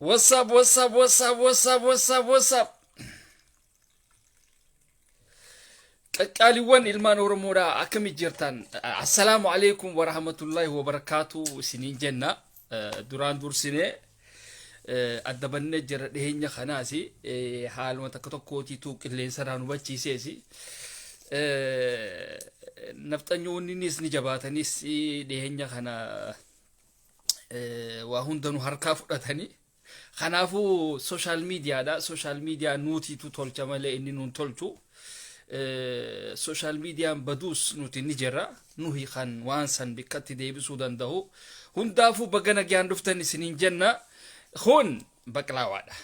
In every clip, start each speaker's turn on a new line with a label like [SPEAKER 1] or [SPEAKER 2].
[SPEAKER 1] What's up, what's up, what's up, what's up, what's up, what's up? Qaqqaaliiwwan ilmaan Oromoodhaa akkami jirtan? Assalaamu alaikum wa rahmatullahi wa barakaatu isiniin jenna. Duraan dursinee adda bannee jira dhiheenya kanaas haaluma takka tokkootiitu qilleensarraa nu hubachiisees. Nafxanyoonnis ni jabaatanis dhiheenya kana waa hunda nu harkaa fudhatanii. Kanaafuu social miidiyaadha. Social miidiyaa nuutiitu tolcha malee inni nuun tolchu. Social miidiyaan baduus nuti ni jirra. Nuhi kan waan san bikkatti deebisuu danda'u. Hundaafuu baga nagaan dhuftan isiniin jenna. Kun baqlaawaadha.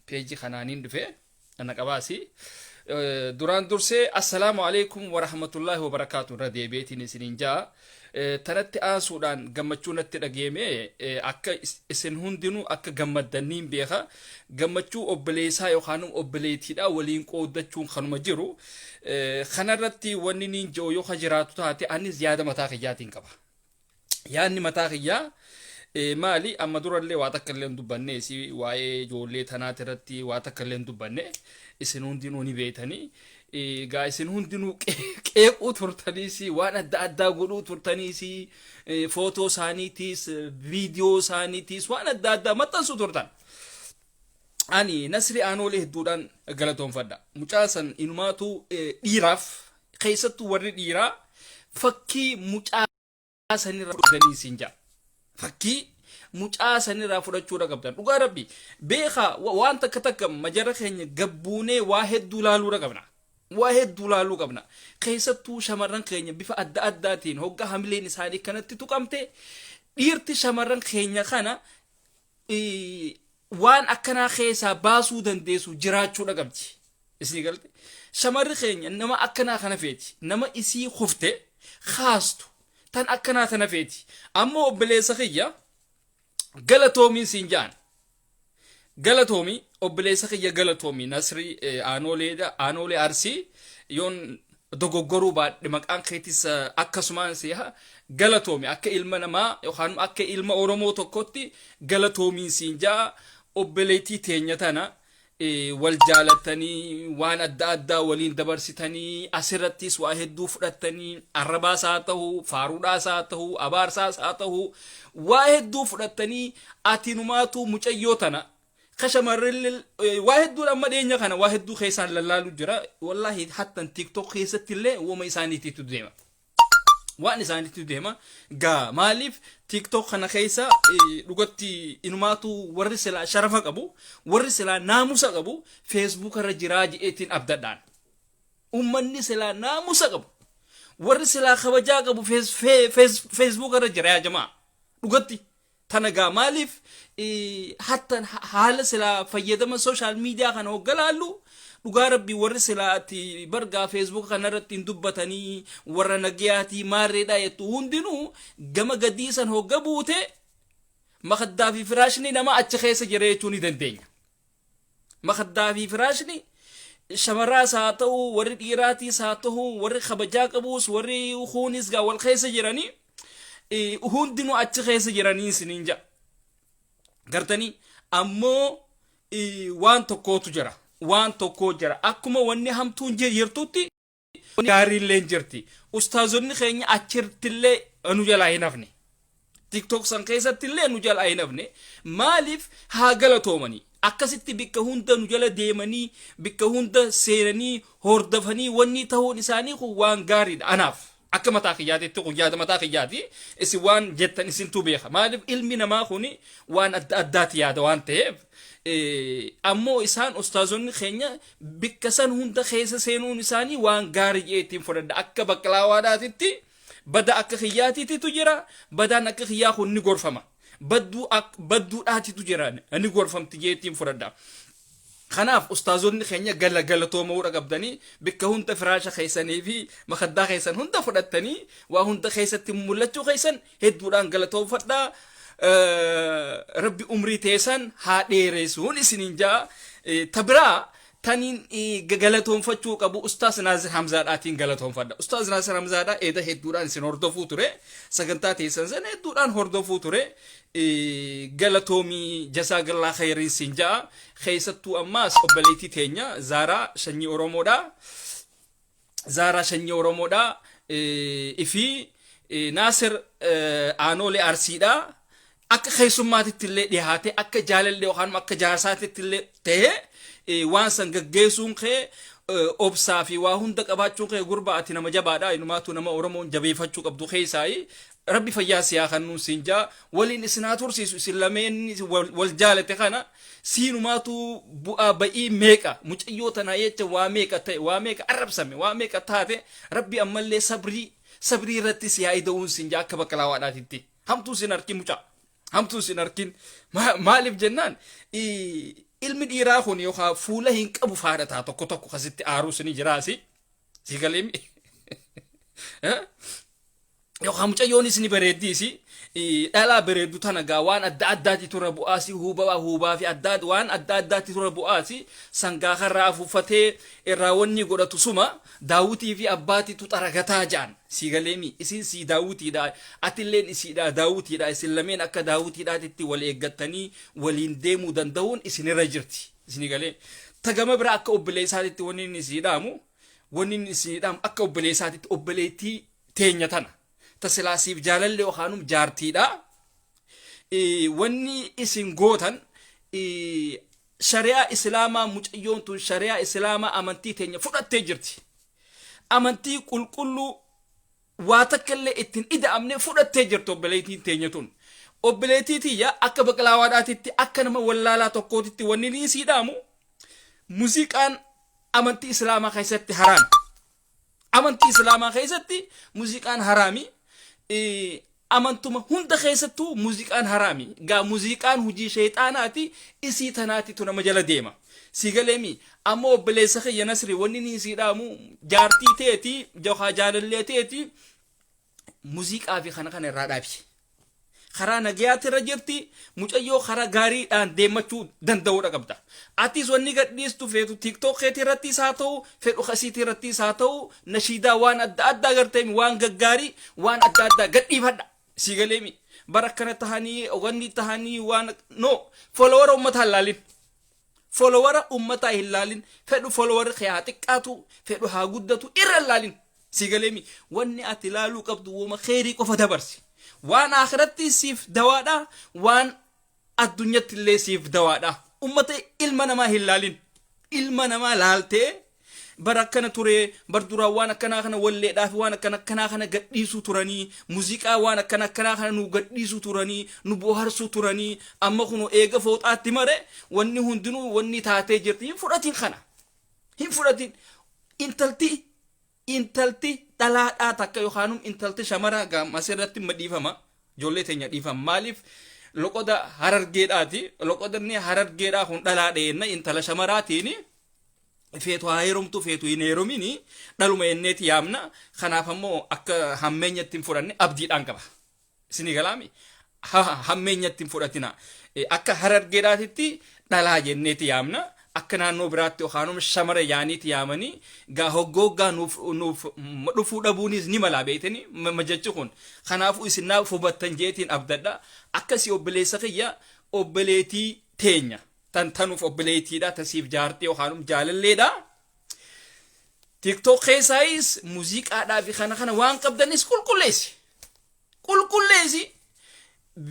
[SPEAKER 1] Peejii kanaaniin dhufe ana qabaasi. Duraan dursee assalaamu alaikum warahmatullaahi wabarakaatu irra deebi'eetiin isiniin ja'a. Tanatti aansuudhaan gammachuu natti dhageeme akka isin hundinuu akka gammaddanniin beeka. Gammachuu obboleessaa yookaan obboleettiidha waliin qooddachuun kanuma jiru. Kanarratti wanni niin ji'u yoo ka jiraatu taate anis yaada mataa kiyyaatiin qaba. Yaadni mataa kiyyaa maali? Amma durallee waa takka illee hin dubbanne, si waa'ee ijoollee tanaati irratti waa takka illee hin dubbanne, isin hundinuu ni beektanii. Gaa isin hundinuu qeequu turtaniis, waan adda addaa godhuu turtaniis, footoo isaaniitiis, viidiyoo isaaniitiis waan adda addaa maxxansuu turtan. Ani Nasri Aanoolee hedduudhaan galatoonfadha. Mucaa san inumaatu dhiiraaf, keessattuu warri dhiiraa fakkii mucaa sanirraa fudhatanii siin ja'a. Fakkii mucaa sanirraa fudhachuudha qabdan. Dhugaa rabbi beekaa, waan takka takka majara keenya gabbuunee waa hedduu laaluudha qabna. Waa hedduu laaluu qabna. Keessattuu shamarran keenya bifa adda addaatiin hoggaa hamileen isaanii kanatti tuqamte, dhiirti shamarran keenya kana waan akkanaa keessaa baasuu dandeessu jiraachuudha qabdi. Isinii galte? Shamarri keenya nama akkanaa kana feeti. Nama isii kufte kaastu tan akkanaa tana feeti. Ammoo obboleessa kiyya galatoomiin siin ja'an. Galatoomi obboleessa kiyya, galatoomi Nasrii Aanooleedha. Aanoolee Arsii yoon dogoggoruu baadhe maqaan keetis akkasumaan si'a. Galatoomi, akka ilma namaa yookaan akka ilma Oromoo tokkotti galatoomiin siin ja'a. Obboleettii teenya tana wal jaalattanii, waan adda addaa waliin dabarsitanii, asirrattis waa hedduu fudhattanii, arrabaas haa ta'u, faaruudhaas haa ta'u, abaarsaas haa ta'u, waa hedduu fudhattanii, ati numaatu mucayyoo tana ka shamarrillee waa hedduun amma dhiyeenya kana waa hedduu keessaan lallaalu jira. Wallaahi hattan TikTok keessatti illee woma isaaniitiitu deema. Waan isaaniitu deema. Gaa maaliif TikTok kana keessa dhugatti inumaatu warri silaa sharafa qabu, warri silaa naamusa qabu Facebook irra jiraa je'eetiin abdadhaan. Ummanni silaa naamusa qabu, warri silaa kabajaa qabu Facebook irra jira yaa jamaa. Dhugatti. Tana gaa maaliif hattan haala silaa fayyadama social media kana hogga laallu, dhugaa rabbii warri silaa ati bargaa Facebook kana irratti hin dubbatanii, warra nagayaatii maarreedhaa jettu hundinuu gama gadii san hogga buute makaddaa fi firaashni nama achi keessa jira jechuu ni dandeenya. Makaddaa fi firaashni shamarraas haa ta'u, warri dhiiraatiis haa ta'u, warri kabajaa qabuus, warri kuunis gaa wal keessa jiranii hundinuu achi keessa jiranii isiniin ja'a. Gartanii ammoo waan tokkootu jira. Waan tokkoo jira. Akkuma wanni hamtuun jirtutti gaariillee jirti. Ustaazonni keenya achirtillee nu jalaa hin hafne. TikTok san keessattillee nu jalaa hin hafne. Maaliif haa galatoomanii? Akkasitti bikka hunda nu jala deemanii, bikka hunda seenanii, hordofanii wanni ta'uun isaanii kun waan gaariidha anaaf. Akka mataa kiyyaatitti kun yaada mataa kiyyaati. Isin waan jettan isintu beeka. Maaliif ilmi namaa kun waan adda addaati yaada waan ta'eef. Ammoo isaan ustaazonni keenya bikka san hunda keessa seenuun isaanii waan gaarii jeetiin fudhadha. Akka baqlaawaadhaatitti bada akka kiyyaatiitu jira. Badaan akka kiyyaa kun ni gorfama. Badduu badduudhaatitu jira, ni gorfamti jeetiin fudhadha. Kanaaf ustaazonni keenya gala galatoomaudha qabdanii, bikka hunda firaasha keessanii fi makaddaa keessan hunda fudhattanii waa hunda keessatti mul'achuu keessan hedduudhaan galatoomfadhaa. Rabbi umrii teessan haa dheeressuun isiniin ja'a. Ta biraa Taniin galatoonfachuu qabu Ustaas Naasir Hamzaadhaatiin galatoonfadha. Ustaas Naasir Hamzaadhaa eeda hedduudhaan isin hordofuu ture. Sagantaa teessan sana hedduudhaan hordofuu ture. Galatoomii, jazaakallaa khayriin siin ja'a. Keessattuu ammaas obboleettii teenya Zaaraa sanyii Oromoodha. Zaaraa sanyii Oromoodha. Ifi Naasir Aanoolee Arsiidha. Akka keessummaatitti illee dhiyaate, akka jaalallee yookaan akka jaarsaatitti illee ta'ee waan san gaggeessuun kee, obsaa fi waa hunda qabaachuun kee, gurba ati nama jabaadha. Inumaatu nama Oromoon jabeeffachuu qabdu keessaayi. Rabbi fayyaa siyaa kannuun siin jaa, waliin isin haa tursiisu. Isin lameen wal jaalate kana siinumaatu bu'aa ba'ii meeqa mucayyoo tanaa jecha waa meeqa ta'e, waa meeqa arrabsame, waa meeqa taate. Rabbi ammallee sabrii irratti si haa ida'uun siin jaa. Akka baqqalaawaadhaatitti hamtuu sin arkin, mucaa hamtuu sin arkin. Maaliif jennaan, ilmi dhiiraa kun yookaan fuula hin qabu faadhataa tokko tokko kasitti aaruu ni jiraasi, si galeemi, yookaan mucayyoonis ni bareeddiisi. Dhalaa bareeddu tana gaa waan adda addaati tura bu'aasi, huubaa huubaa fi adda waan adda addaati tura bu'aasi. Sangaa karraa afuuffatee irraa wanni godhatu suma daawwitii fi abbaatitu xaragataa ja'an, si galeemi. Isin si daawwitiidha, atilleen isiidha daawwitiidha. Isin lameen akka daawwitiidhaatitti wal eeggattanii waliin deemuu danda'uun isinirra jirti, isini galee. Tagama bira akka obboleessaatitti wanni inni isii dhaamu, wanni inni isinii dhaamu akka obboleessaatitti, obboleettii teenya tana tasilaasiif jaalallee yookaanum jaartiidha. Wanni isin gootan shari'aa Islaamaa, mucayyoon tun shari'aa Islaamaa amantii teenya fudhattee jirti. Amantii qulqulluu waa takka illee ittiin ida'amne fudhattee jirti obboleettiin teenya tun. Obboleettii tiyya, akka baqlaawaadhaatitti, akka nama wallaalaa tokkootitti wanni ni sii dhaamu, muuziqaan amantii Islaamaa keessatti haraami. Amantii Islaamaa keessatti muuziqaan haraami. Amantuma hunda keessattuu muuziqaan haraami. Gaa muuziqaan hojii sheexaanaati, isii tanaatitu nama jala deema. Si galeemi? Amma obboleessa kiyya Nasri, wanni ni sii dhaamu, jaartii teeti yookaan jaalallee teeti muuziqaa fi kana kana irraa dhaabi. Karaa nagayaatti irra jirti mucayyoo, karaa gaariidhaan deemachuu danda'uudha qabda. Atis wanni gadhiistu feetu TikTok keetii irrattis haa ta'u, fedhu kasiitii irrattis haa ta'u, nashiidaa waan adda addaa garteemi, waan gaggaarii waan adda addaa gadhiifadha. Si galeemi? Bara akkana tahanii wanni tahanii waan no follower uummataa hin laalin. Follower uummataa hin laalin. Fedhu follower kee haa xiqqaatu, fedhu haa guddatu, irra hin laalin. Si galeemi? Wanni ati laaluu qabdu wama kheyrii qofa dabarsi. Waan akhiratti siif dawaadha, waan addunyatti illee siif dawaadha. Ummata ilma namaa hin laalin. Ilma namaa laaltee bara akkana ture, bar duraan waan akkanaa kana walleedhaa fi waan akkana akkanaa kana gadhiisuu turanii, muuziqaa waan akkana akkanaa kana nu gadhiisuu turanii, nu bohaarsuu turanii, amma kun eega fooxaatti mare wanni hundinuu wanni taatee jirti. Hin fudhatin kana. Hin fudhatin. Intalti dhalaadhaa takka yookaanum intalti shamaraa gaam asirratti dhiifama, ijoollee teenya dhiifama. Maaliif, loqoda Harargeedhaati, loqodanni Harargeedhaa kun dhalaa dheenna. Intala shamaraatiin feetu haa heerumtu, feetu hin heerumini, dhaluma enneeti yaamna. Kanaaf ammoo akka hammeenyatti hin fudhanne abdiidhaan qaba. Isinii galaami? Hammeenyatti hin fudhatina. Akka Harargeedhaatitti dhalaa jenneeti yaamna. Akka naannoo biraatti yookaanuma shamara yaaniiti yaamanii gaa hoggooggaa nuuf dhufuu dhabuunis ni mala, beektanii majachi kun. Kanaafuu isin naaf hubattan jeetiin abdadha. Akkasii obboleessa kiyya, obboleetii teenya tan tanuuf obboleettiidha, tasiif jaartii yookaanum jaalalleedha. TikTok keessaayis muuziqaadhaa fi kana kana waan qabdanis qulqulleessi. Qulqulleessi.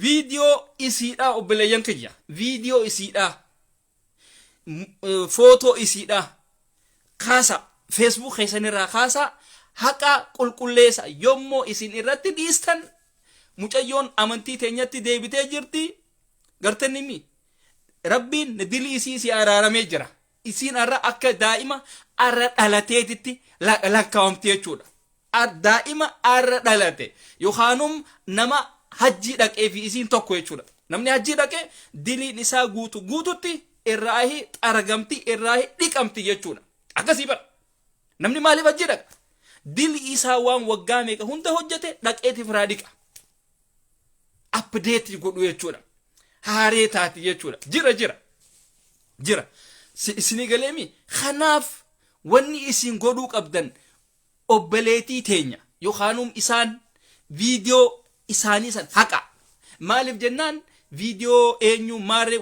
[SPEAKER 1] Viidiyoo isiidhaa, obboleeyyan kiyya, viidiyoo isiidhaa, footoo isiidhaa kaasa, Facebook keessanirraa kaasa, haqa qulqulleessa. Yommuu isin irratti dhiistan mucayyoon amantii teenyatti deebitee jirti gartanimi, Rabbiin dilii isii si araaramee jira. Isiin arra akka daa'ima arra dhalateetitti lakkaawamti jechuudha. Daa'ima arra dhalate yookaanum nama hajjii dhaqee fi isiin tokko jechuudha. Namni hajjii dhaqe diliin isaa guutu guututti irraahi xaragamti, irraahi dhiqamti jechuudha. Akkasii bara. Namni maaliif hajjii dhaqa? Dilii isaa waan waggaa meeqa hunda hojjete dhaqeetiif irraa dhiqa. Update godhu jechuudha. Haaree taati jechuudha. Jira jira. Jira. Isinii galeemi? Kanaaf wanni isin godhuu qabdan, obboleetii teenya yookaanum isaan viidiyoo isaanii san haqa. Maaliif jennaan, viidiyoo eenyu maarree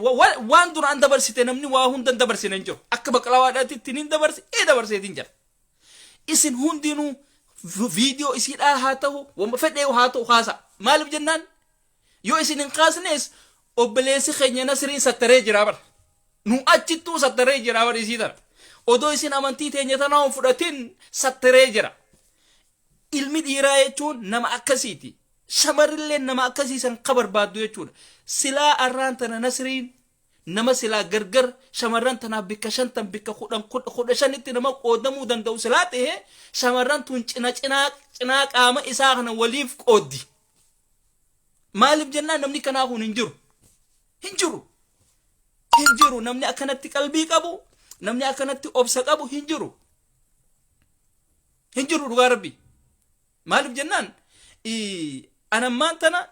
[SPEAKER 1] waan duraan dabarsite, namni waa hundan dabarsine hin jiru. Akka baqlawaadhaatti hin dabarse, ee dabarseetiin jira. Isin hundinuu viidiyoo isiidhaa haa ta'u, wama fedhee haa ta'u, kaasa. Maaliif jennaan, yoo isin hin kaasnes obboleessi keenya Nasriin sattaree jira bara. Nu achittuu sattaree jira bara isii tana. Odoo isin amantii teenya tanaa hin fudhatin sattaree jira. Ilmi dhiiraa jechuun nama akkasiiti. Shamarrillee nama akkasii san ka barbaaddu jechuudha. Silaa arraan tana Nasriin nama silaa gargar shamarran tanaaf bikka 50, bikka 10, 15tti nama qoodamuu danda'u silaa ta'e, shamarran tun cina cinaa cinaa qaama isaa kana waliif qooddi. Maaliif jennaan, namni kanaa kun hin jiru. Hin jiru. Hin jiru, namni akkanatti qalbii qabu, namni akkanatti obsa qabu hin jiru. Hin jiru, dhugaa rabbi. Maaliif jennaan, anammaan tana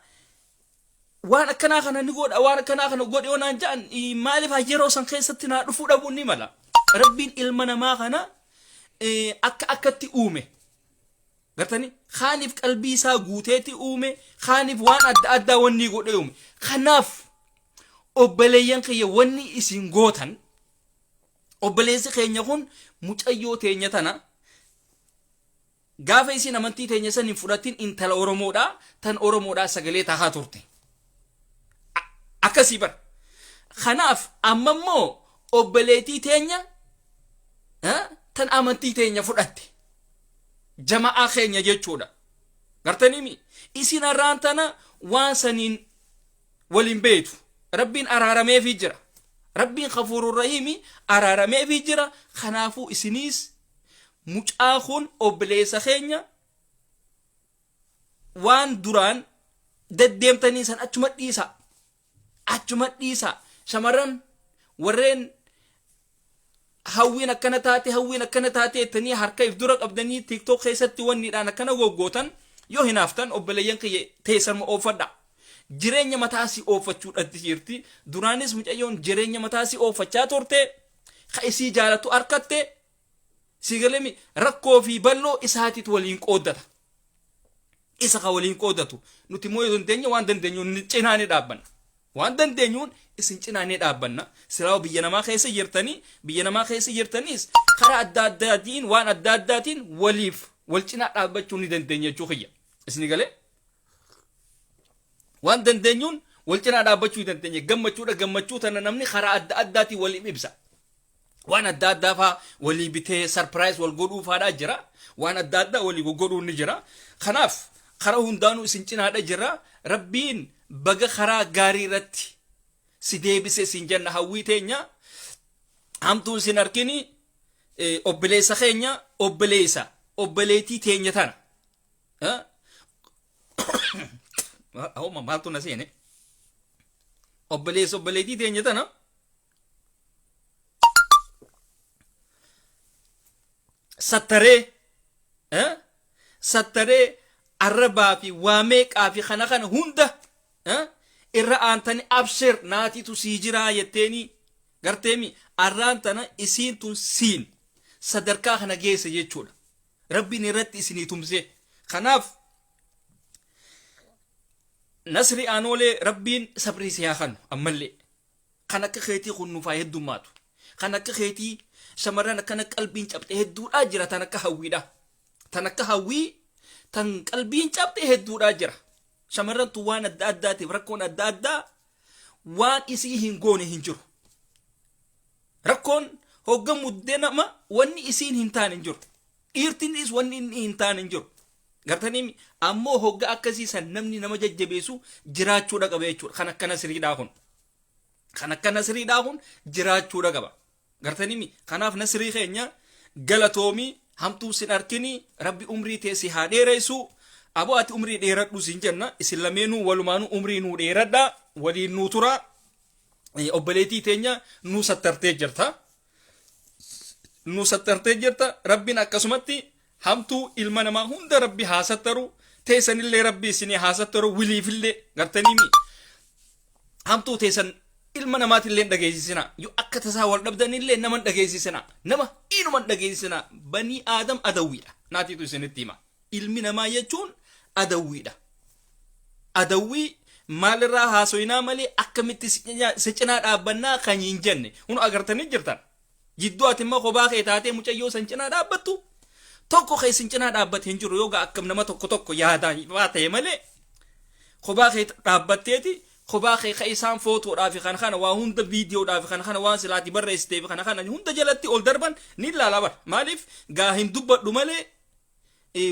[SPEAKER 1] waan akkanaa kana ni godha, waan akkanaa kana godhe yoo naan ja'an, maaliif yeroo san keessatti naa dhufuu dhabuun ni mala. Rabbiin ilma namaa kana akka akkatti uume. Gartanii, kaaniif qalbii isaa guuteeti uume, kaaniif waan adda addaa wanni godhee uume. Kanaaf obboleeyyan kiyya, wanni isin gootan, obboleessi keenya kun mucayyoo teenya tana gaafa isin amantii teenya san hin fudhatin intala Oromoodhaa tan Oromoodhaa sagalee tahaa turte. Akkasii bara. Kanaaf amma immoo obboleettii teenya tan amantii teenya fudhatte, jama'aa keenya jechuudha. Gartaniimi, isin har'aan tana waan saniin waliin beeytu. Rabbiin araarameefii jira. Rabbiin Ghafuurur Rahiimi araarameefii jira. Kanaafuu isiniis mucaa kun obboleessa keenya waan duraan deddeemtanii san achuma dhiisa. Achuma dhiisa. Shamarran warreen hawwiin akkana taate, hawwiin akkana taate jettanii harka if dura qabdanii TikTok keessatti wanniidhaan akkana goggootan, yoo hinaaftan, obboleeyyan kiyya, teessanuma oofadha. Jireenya mataasii oofachuudhatti jirti. Duraanis mucayyoon jireenya mataasii oofachaa turte. Ka isii jaalatu harkatte. Sigalemi, rakkoo fi bal'oo isaatiitu waliin qooddata. Isa ka waliin qooddatu. Nuti immoo yoo dandeenye, waan dandeenyuun cinaa ni dhaabbanna. Waan dandeenyuun isin cinaa ni dhaabbanna. Silaa biyya namaa keessa jirtanii, biyya namaa keessa jirtaniis karaa adda addaatiin, waan adda addaatiin waliif wal cinaa dhaabbachuu ni dandeenya jechuu kiyya. Isni galee? Waan dandeenyuun wal cinaa dhaabbachuu ni dandeenya. Gammachuudha, gammachuu tana namni karaa adda addaatiin waliif ibsa. Waan adda addaa faa walii bitee surprise wal godhuu faadhaa jira. Waan adda addaa walii godhuun ni jira. Kanaaf karaa hundaanuu isin cinaadha jira. Rabbiin baga karaa gaarii irratti si deebise isin jenna. Hawwii teenya, hamtuun sin arkini. Obboleessa keenya, obboleessa obboleettii teenya tana. Ahuma maaltu na seene? Obboleessa obboleettii teenya tana sattaree, sattaree arrabaa fi waa meeqaa fi kana kana hunda irra aantanii, abshir, naatiitu sii jiraa jetteeni, garteemi, arraan tana isiin tun siin sadarkaa kana geesse jechuudha. Rabbiin irratti isinii tumse. Kanaaf Nasri Aanoolee, Rabbiin sabrii si haa kanu ammallee. Kan akka keetii kun nuuf haa heddummaatu. Kan akka keetii shamarran akkana qalbiin cabxe hedduudhaa jira, tan akka hawwiidha. Tan akka hawwii tan qalbiin cabxe hedduudhaa jira. Shamarran tun waan adda addaatiif rakkoon adda addaa waan isii hin goone hin jiru. Rakkoon hogga muddee nama wanni isiin hin taane hin jiru. Dhiirtinis wanni inni hin taane hin jiru. Gartanii, ammoo hogga akkasii san namni nama jajjabeessu jiraachuudha qaba jechuudha. Kan akka Nasriidhaa kun. Kan akka Nasriidhaa kun jiraachuudha qaba. Gartanii, kanaaf Nasrii keenya, galatoomii, hamtuu sin arkini, Rabbi umrii tee si haa dheeressu. Aboo, ati umrii dheeradhu sin jenna. Isin lameenuu walumaanuu umrii nuu dheeradha. Waliin nuu tura. Obboleettii teenya nuu sattartee jirta. Nu sattartee jirta. Rabbiin akkasumatti hamtuu ilma namaa hunda Rabbi haa sattaru. Teessanillee Rabbi isinii haa sattaru. Wiliifillee, gartaniimi, hamtuu teessan Ilma namaatillee hin dhageessisina. Yoo akka tasaa wal dhabdanillee nama hin dhageessisina. Nama inuma hin dhageessisina. Banii Aadam adawwiidha. Naatiitu isinitti hima. Ilmi namaa jechuun adawwiidha. Adawwii maalirraa haasoyinaa malee akkamitti si cinaa dhaabbannaa kan hin jenne. Kun agartanii jirtan. Jidduu ati immoo kophaa kee taatee mucayyoo san cinaa dhaabbattu, tokko kee sin cinaa dhaabbate hin jiru. Yoo akkam nama tokko tokko yaadaan waa ta'e malee, kophaa kee dhaabbatteeti, kophaa kee ka isaan footoodhaa fi kana kana waa hunda, viidiyoodhaa fi kana kana, waan silaati barreessitee fi kana kana hunda jalatti ol darban ni ilaala bara. Maaliif gaa hin dubbadhu malee,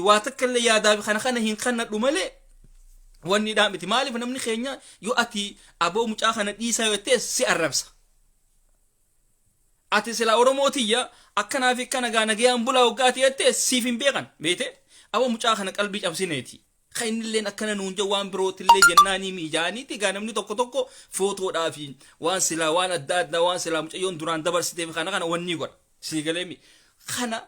[SPEAKER 1] waa takka illee yaadaa fi kana kana hin kannadhu malee, wanni dhaa miti. Maaliif namni keenya yoo ati aboo mucaa kana dhiisaa yoo jettees si arrabsa. Ati sila Oromoo tiyya akkanaa fi akkana gaa nagayaan bulaa waggaati jettee siif hin beekan beete. Aboo mucaa kana qalbii cabsineeti. Kan innilleen akkana nuun jedhu waan birootillee jennaanii miijaaniiti. Gaa namni tokko tokko footoodhaa fi waan silaa waan adda addaa, waan silaa mucayyoon duraan dabarsitee fi kana kana wanni godha. Sii galeemi kana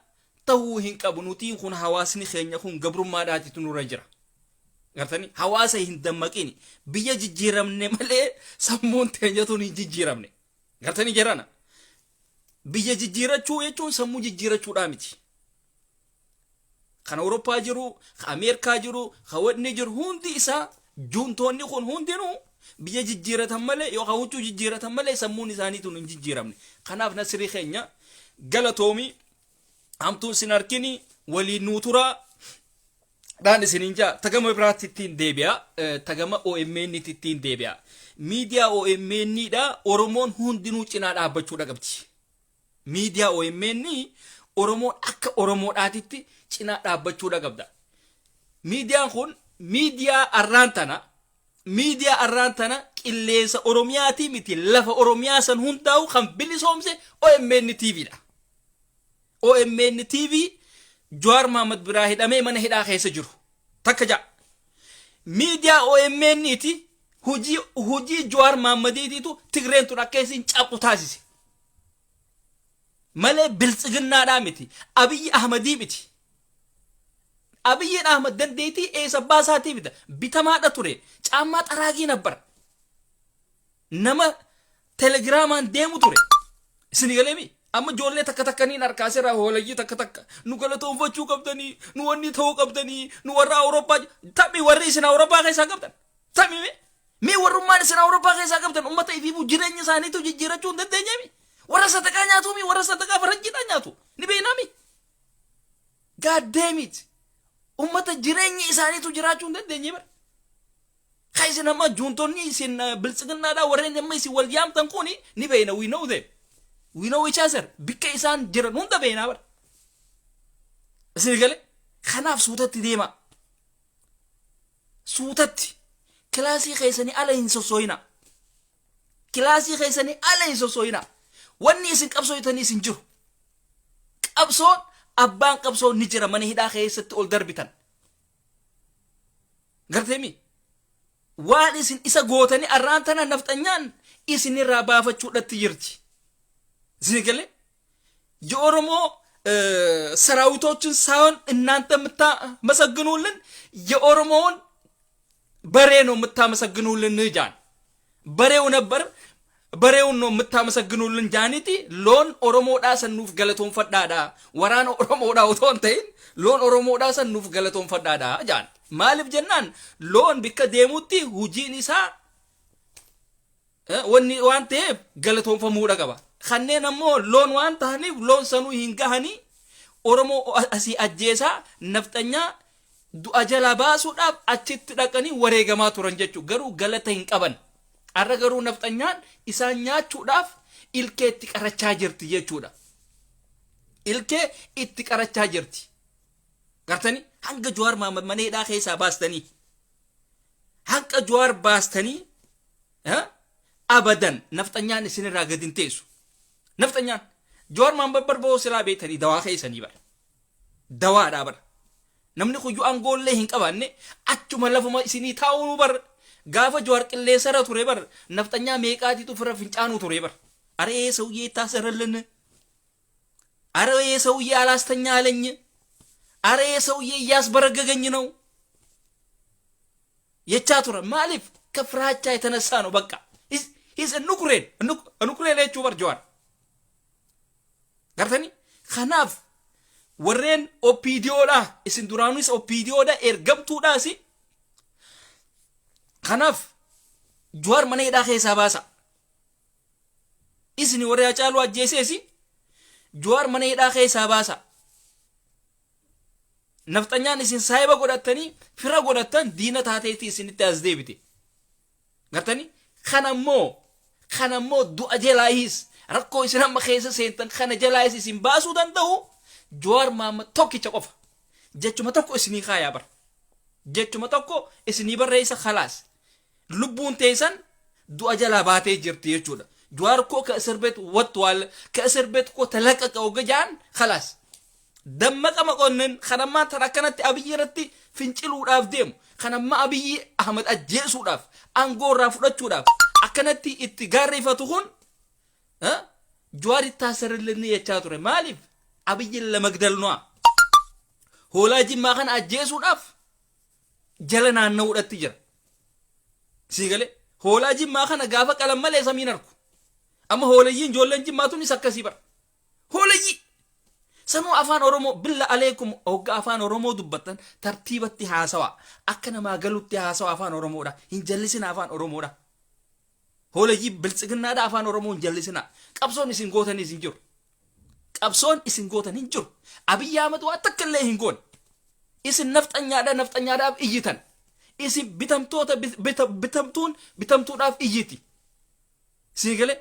[SPEAKER 1] ta'uu hin qabu. Nutiin kun, hawaasni keenya kun gabrummaadhaatitu nurra jira. Gartanii hawaasa hin dammaqini. Biyya jijjiiramne malee sammuun teenyatuun hin jijjiiramne. Gartanii jirana. Biyya jijjiirachuu jechuun sammuu jijjiirachuudhaa miti. Kan Awurooppaa jiru, kan Ameerikaa jiru, kan wanni jiru hundi isaa, juuntoonni kun hundinuu biyya jijjiiratan malee yookaan huccuu jijjiiratan malee sammuun isaaniituun hin jijjiiramne. Kanaaf Nasrii keenya, galatoomii, hamtuun sin harkini, waliin nuu turaa. Dhaan isiniin jaa. Tagama biraatti ittiin deebi'a. Tagama OMN ittiin deebi'a. Miidiyaa OMN dha Oromoon hundinuu cinaa dhaabbachuudha qabdi. Miidiyaa OMN Oromoon akka Oromoodhaatitti cinaa dhaabbachuudha qabda. Miidiyaan kun miidiyaa arraan tana, miidiyaa arraan tana qilleensa Oromiyaatii miti, lafa Oromiyaa san hundaa'u kan bilisoomse OMN TV dha. OMN TV Jawaar Mahmad biraa hidhamee mana hidhaa keessa jiru. Takka ja'a. Miidiyaa OMN ti hojii Jawaar Mahmadiitiitu Tigreen tun akka isin cabxu taasise. Malee biltsiginnaadhaa miti. Abiyyi Ahmadii miti. Abiyyiin Ahmad dandeettii eessa baasaatii bita. Bitamaadha ture. Caammaa xaraagii nabbar. Nama telegiraamaan deemu ture. Isin galeemi? Amma ijoollee takka takkaniin harkaa seeraa hoolayyii takka takka nu galatoonfachuu qabdanii, nu wanni ta'uu qabdanii, nu warra Awurooppaa taphii, warri isin Awurooppaa keessaa qabdan taphii mee mee warrummaan isin Awurooppaa keessaa qabdan ummata ifiifuu jireenya isaaniitu jijjiirachuu hin dandeenyeemi. Warra sadaqaa nyaatuumi, warra sadaqaa faranjiidhaan nyaatu ni beeknaami. God damn it, ummata jireenya isaaniitu jiraachuu hin dandeenye bara. Ka isin amma juuntonni isin biltsiginnaadhaa, warreen amma isin wal yaamtan kuni ni beekna. We know them, we know each other. Bikka isaan jiran hunda beeknaa bara. Isin gale? Kanaaf suutatti deema, suutatti. Kilaasii keessanii ala hin sossooyina, kilaasii keessanii ala hin sossooyina. Wanni isin qabsooytanii isin jiru, qabsoon abbaan qabsoo ni jira mana hidhaa keessatti ol darbitan. Garteemi waan isin isa gootanii arraan tana nafxanyaan isinirraa baafachuudhatti jirti. Isin galee? የኦሮሞ ሰራዊቶችን ሳይሆን እናንተ የምታመሰግኑልን የኦሮሞውን በሬ ነው የምታመሰግኑልን ጃን። በሬው ነበር፣ በሬውን ነው የምታመሰግኑልን jaaniiti. Loon Oromoodhaa san nuuf galatoonfadhaadha. Waraana Oromoodhaa otoo hin ta'in loon Oromoodhaa san nuuf galatoonfadhaadha jaan. Maaliif jennaan, loon bikka deemutti hujiin isaa wanni waan ta'eef galatoonfamuudha qaba. Kanneen ammoo loon waan ta'aniif loon sanuu hin gahanii Oromoo asii ajjeesaa nafxanyaa du'a jalaa baasuudhaaf achitti dhaqanii wareegamaa turan jechuudha. Garuu galata hin qaban. Har'a garuu nafxanyaan isaan nyaachuudhaaf ilkee itti qarachaa jirti jechuudha. Ilkee itti qarachaa jirti. Gartanii hanga Jawaar Mahammad mana hidhaa keessaa baastanii, hanga Jawaar baastanii, abadan nafxanyaan isinirraa gadi hin teessu. Nafxanyaan Jawaar Mahammad barboo silaa beektanii dawaa keessanii bara. Dawaadhaa bara. Namni kuyyuu aangoollee hin qabaanne achuma lafuma isinii taa'uu bar. Gaafa Jawaar qilleensarra ture bar, nafxanyaa meeqaatiitu ofirra fincaanuu ture bar. አረ ይሄ ሰውዬ ይታሰርልን፣ አረ ይሄ ሰውዬ አላስተኛ አለኝ፣ አረ ይሄ ሰውዬ እያስበረገገኝ ነው jechaa ture. Maaliif? ከፍራቻ የተነሳ ነው። በቃ He's a nuclear. Nuclear jechuu bar Jawaar. Gartanii? Kanaaf warreen OPDOdha, isin duraanis OPDOdha, ergamtuudhaas. Kanaaf Jawaar mana hidhaa keessaa baasa. Isin warri Hacaaluu ajjeeseesi, Jawaar mana hidhaa keessaa baasa. Nafxanyaan isin saahiba godhattanii, fira godhattan, diina taateetti isinitti as deebite. Gartanii? Kanammoo du'a jalaayis, rakkoo isin amma keessa seentan kana jalaayis isin baasuu danda'u Jawaar Mahammad tokkicha qofa. Jechuma tokko isinii kaayaa bara. Jechuma tokko isinii barreessa, khalaas. Lubbuun teessan du'a jalaa baatee jirti jechuudha. Jawaar እኮ ከእስር ቤት ወጥቷል፣ ከእስር ቤት እኮ ተለቀቀ ወገጃን khalaas. Dammaqa Maqonnin kan ammaan tan akkanatti Abiyyi irratti finciluudhaaf deemu, kan amma Abiyyi Ahmad ajjeesuudhaaf, aangoo irraa fudhachuudhaaf akkanatti itti gaarreeffatu kun Jawaar ይታሰርልን jechaa ture. Maaliif? Abiyyin ለመግደል ነዋ. Hoolaa Jimmaa kana ajjeesuudhaaf jala naanna'uudhatti jira. Sii galee? Hoolaa Jimmaa kana gaafa qalan malee samiin arku. Amma hoolayyiin ijoolleen Jimmaa tunis akkasii bara. Hoolayyii! Sanuu afaan Oromoo, billa aleekum, hogga afaan Oromoo dubbattan tartiibatti haasawaa. Akka namaa galutti haasawaa afaan Oromoodha. Hin jallisina afaan Oromoodha. Hoolayyii biltsiginnaadha, afaan Oromoo hin jallisina. Qabsoon isin gootanis hin jiru. Qabsoon isin gootan hin jiru. Abiyyi Ahmad waa takka illee hin goone. Isin nafxanyaadha, nafxanyaadhaaf iyyitan. Isin bitamtoota, bitamtuun bitamtuudhaaf iyyiti. Sii galee?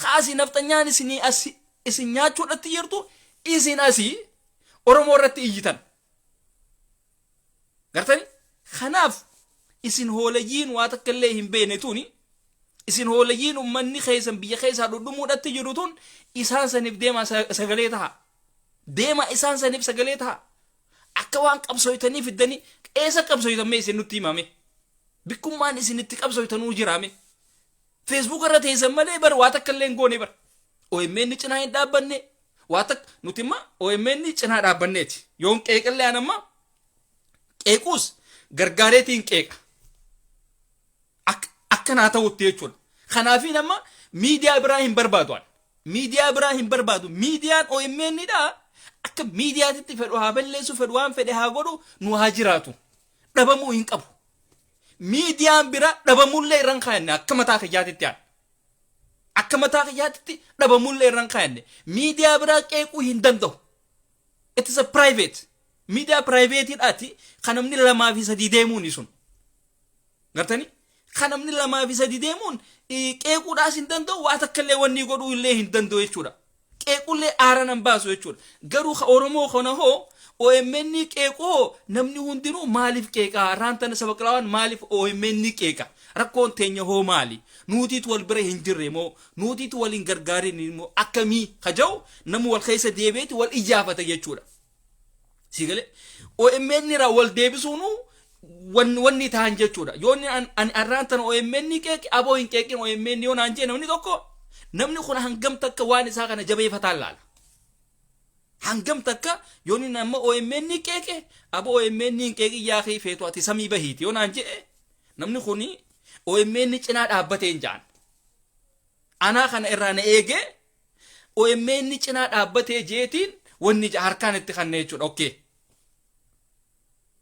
[SPEAKER 1] Kaasii nafxanyaan isinii asi isin nyaachuudhatti jirtu, isin asii Oromoo irratti iyyitan. Gartani? Kanaaf isin hoolayyiin waa takka illee hin beekne tuni, isin hoolayyiin ummanni keessan biyya keessaa dhudhumuudhatti jiru tun, isaan saniif deemaa sagalee taha. Deemaa isaan saniif sagalee taha. Akka waan qabsooytanii fiddanii, eessa qabsooytan mee isin nutti himame? Bikkummaan isin itti qabsooytanuu jiraame. Facebook irra teessan malee bar waa takka illee hin goone bar. OMN cinaa hin dhaabbanne. Waa takka nuti imma OMN cinaa dhaabbanneeti. Yoon qeeqallee, an amma qeequus gargaareetiin qeeqa. Akkanaa ta'utti jechuudha. Kanaafii nama miidiyaa biraa hin barbaadu an. Miidiyaa biraa hin barbaadu. Miidiyaan OMN dha. Akka miidiyaatitti fedhu haa balleessu, fedhu waan fedhe haa godhu, nu haa jiraatu. Dhabamuu hin qabu. Miidiyaan biraa dhabamullee irra hin kaayanne akka mataa kiyyaatitti aan. Akka mataa kiyyaatitti dhabamullee irra hin kaayanne. Miidiyaa biraa qeequu hin danda'u. It is a private. Miidiyaa privateidhaati kan namni lamaa fi sadii deemuuni sun. Gartanii? Kan namni lamaa fi sadii deemuun qeequudhaas hin danda'u, waa takka illee wanni godhuu illee hin danda'u jechuudha. Qeequllee aara nan baasu jechuudha. Garuu ka Oromoo kana hoo, OMN qeequu hoo, namni hundinuu maaliif qeeqaa? Raan tana saba qilaawaan maaliif OMN qeeqa? Rakkoon teenya hoo maali? Nuutiitu wal bira hin jirre moo? Nuutiitu wal hin gargaarin moo? Akkamii? Kaja'u namni wal keessa deebi'eeti wal iyyaafata jechuudha. Si galee? OMN irraa wal deebisuunu wanni ta'an jechuudha. Yoo inni ani arraan tana OMN qeeqe, aboo hin qeeqin OMN yoo naan jee namni tokko, namni kun hangam takka waan isaa kana jabeeffataan laala. Hangam takka yoo inni nama OMN qeeqe, aboo OMN hin qeeqin yaakii, feetu ati samii bahiiti yoo naan jee, namni kuni OMN cinaa dhaabbatee hin ja'an. Anaa kana irraa na eegee OMN cinaa dhaabbatee jeetiin wanni harkaan itti kanne jechuudha. Okay.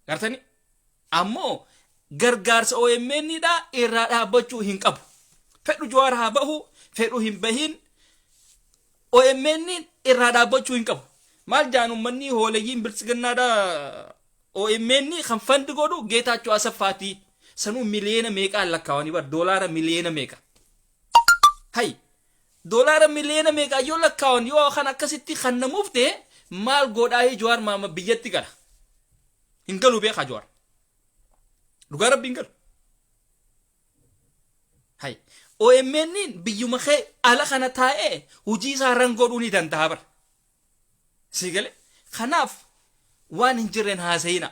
[SPEAKER 1] Gartani? Ammoo gargaarsa OMN dha irraa dhaabbachuu hin qabu. Fedhu Jawaar haa bahu, fedhu hin bahin, OMN irraa dhaabbachuu hin qabu. Maal jaan uummanni hoolayyiin biltsiginnaadha, OMN kan fund godhu Geetaachoo Asaffaati. Sanuu miliyoona meeqaan lakkaawanii bar, doolaara miliyoona meeqa. Hay, doolaara miliyoona meeqaa yoo lakkaawan, yoo kan akkasitti kannamuuf ta'e, maal godhaa Jawaar maama biyyatti gala? Hin galu beekaa Jawaar. Dhugaa Rabbi hin galu. Hay, OMN biyyuma kee ala kana taa'ee hojii isaa ran godhuu ni danda'a bara. Sii galee? Kanaaf waan hin jirreen haasayina.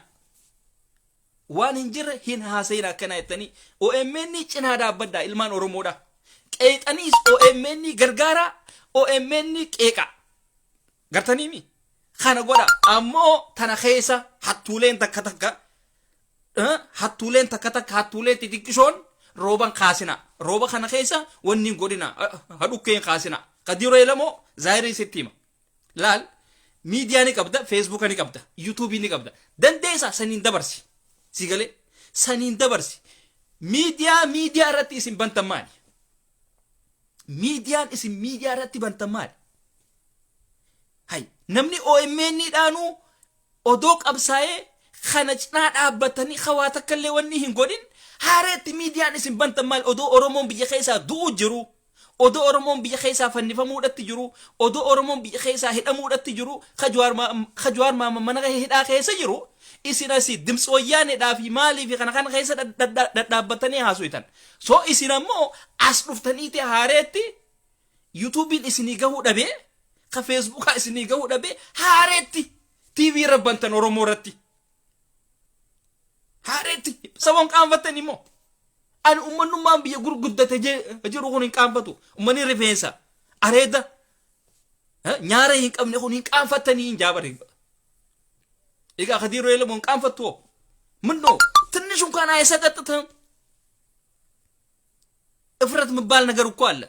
[SPEAKER 1] Waan hin jirre hin haasayina akkana jettanii OMN cinaa dhaabbadhaa, ilmaan Oromoodha. Qeexaniis OMN gargaaraa, OMN qeeqa. Gartaniimi? Kana godha. Ammoo tana keessa hattuuleen takka takka, hattuuleen takka takka, hattuuleen xixiqqishoon Rooban kaasina, rooba kana keessa wanni hin godhina, hadhukkee hin kaasina. Kadiiroo Elamoo zaayirii sitti hima. Laal, miidiyaa ni qabda, Feesbuuka ni qabda, Yuutuubii ni qabda, dandeessa saniin dabarsi. Si galee? Saniin dabarsi. Miidiyaa irratti isin bantan maali? Miidiyaan isin miidiyaa irratti bantan maali? Hay, namni OMN dhaanuu odoo qabsaa'ee kana cinaa dhaabbatanii hawaa takka illee wanni hin godhin, haareetti miidiyaan isin bantan maali? Odoo Oromoon biyya keessaa du'uu jiru, odoo Oromoon biyya keessaa fannifamuudhatti jiru, odoo Oromoon biyya keessaa hidhamuudhatti jiru, Kajuwaar maama mana hidhaa keessa jiru, isin asii dimtsi wayyaaneedhaa fi maalii fi kana kana keessa dhadhaabbatanii haasoftan. So isin ammoo as dhuftaniiti haareetti Yuutuubiin isinii gahuu dhabee, ka Feesbuukaa isinii gahuu dhabee, haareetti TV irra bantan Oromoo irratti. Haareetti saboon qaanfattan immoo. Ani uummanummaan biyya gurguddate jiru kun hin qaanfatu. Uummanni rifeensa areeda nyaara hin qabne kun hin qaanfattanii hin jaabare. Egaa Kadiiroo Elemoo hin qaanfattu hoo? ምነው ትንሽ እንኳን አይሰቀጥትህም? እፍረት የሚባል ነገር እኮ አለ።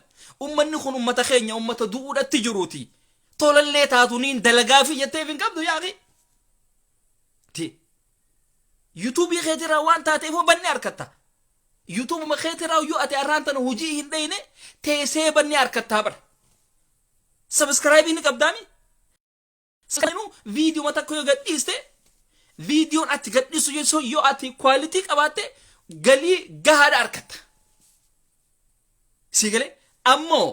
[SPEAKER 1] Ummanni kun ummata keenya, ummata du'uudhatti jiruuti. Tolallee taatuniin dalagaa fi jetteef hin qabdu yaaqi. Ti. Yuutuubii keetirraa waan taateef banni harkatta. Yuutuubuma keetirraa yoo ati arraan tana hojii hin dhayne teessee banni harkattaa bara. Subscribe ni qabdaami? Sanuu viidiyoo takka yoo gadhiiste, viidiyoon ati gadhiisu jechuun yoo ati quality qabaatte galii gahaadha harkatta. Si galee? Ammoo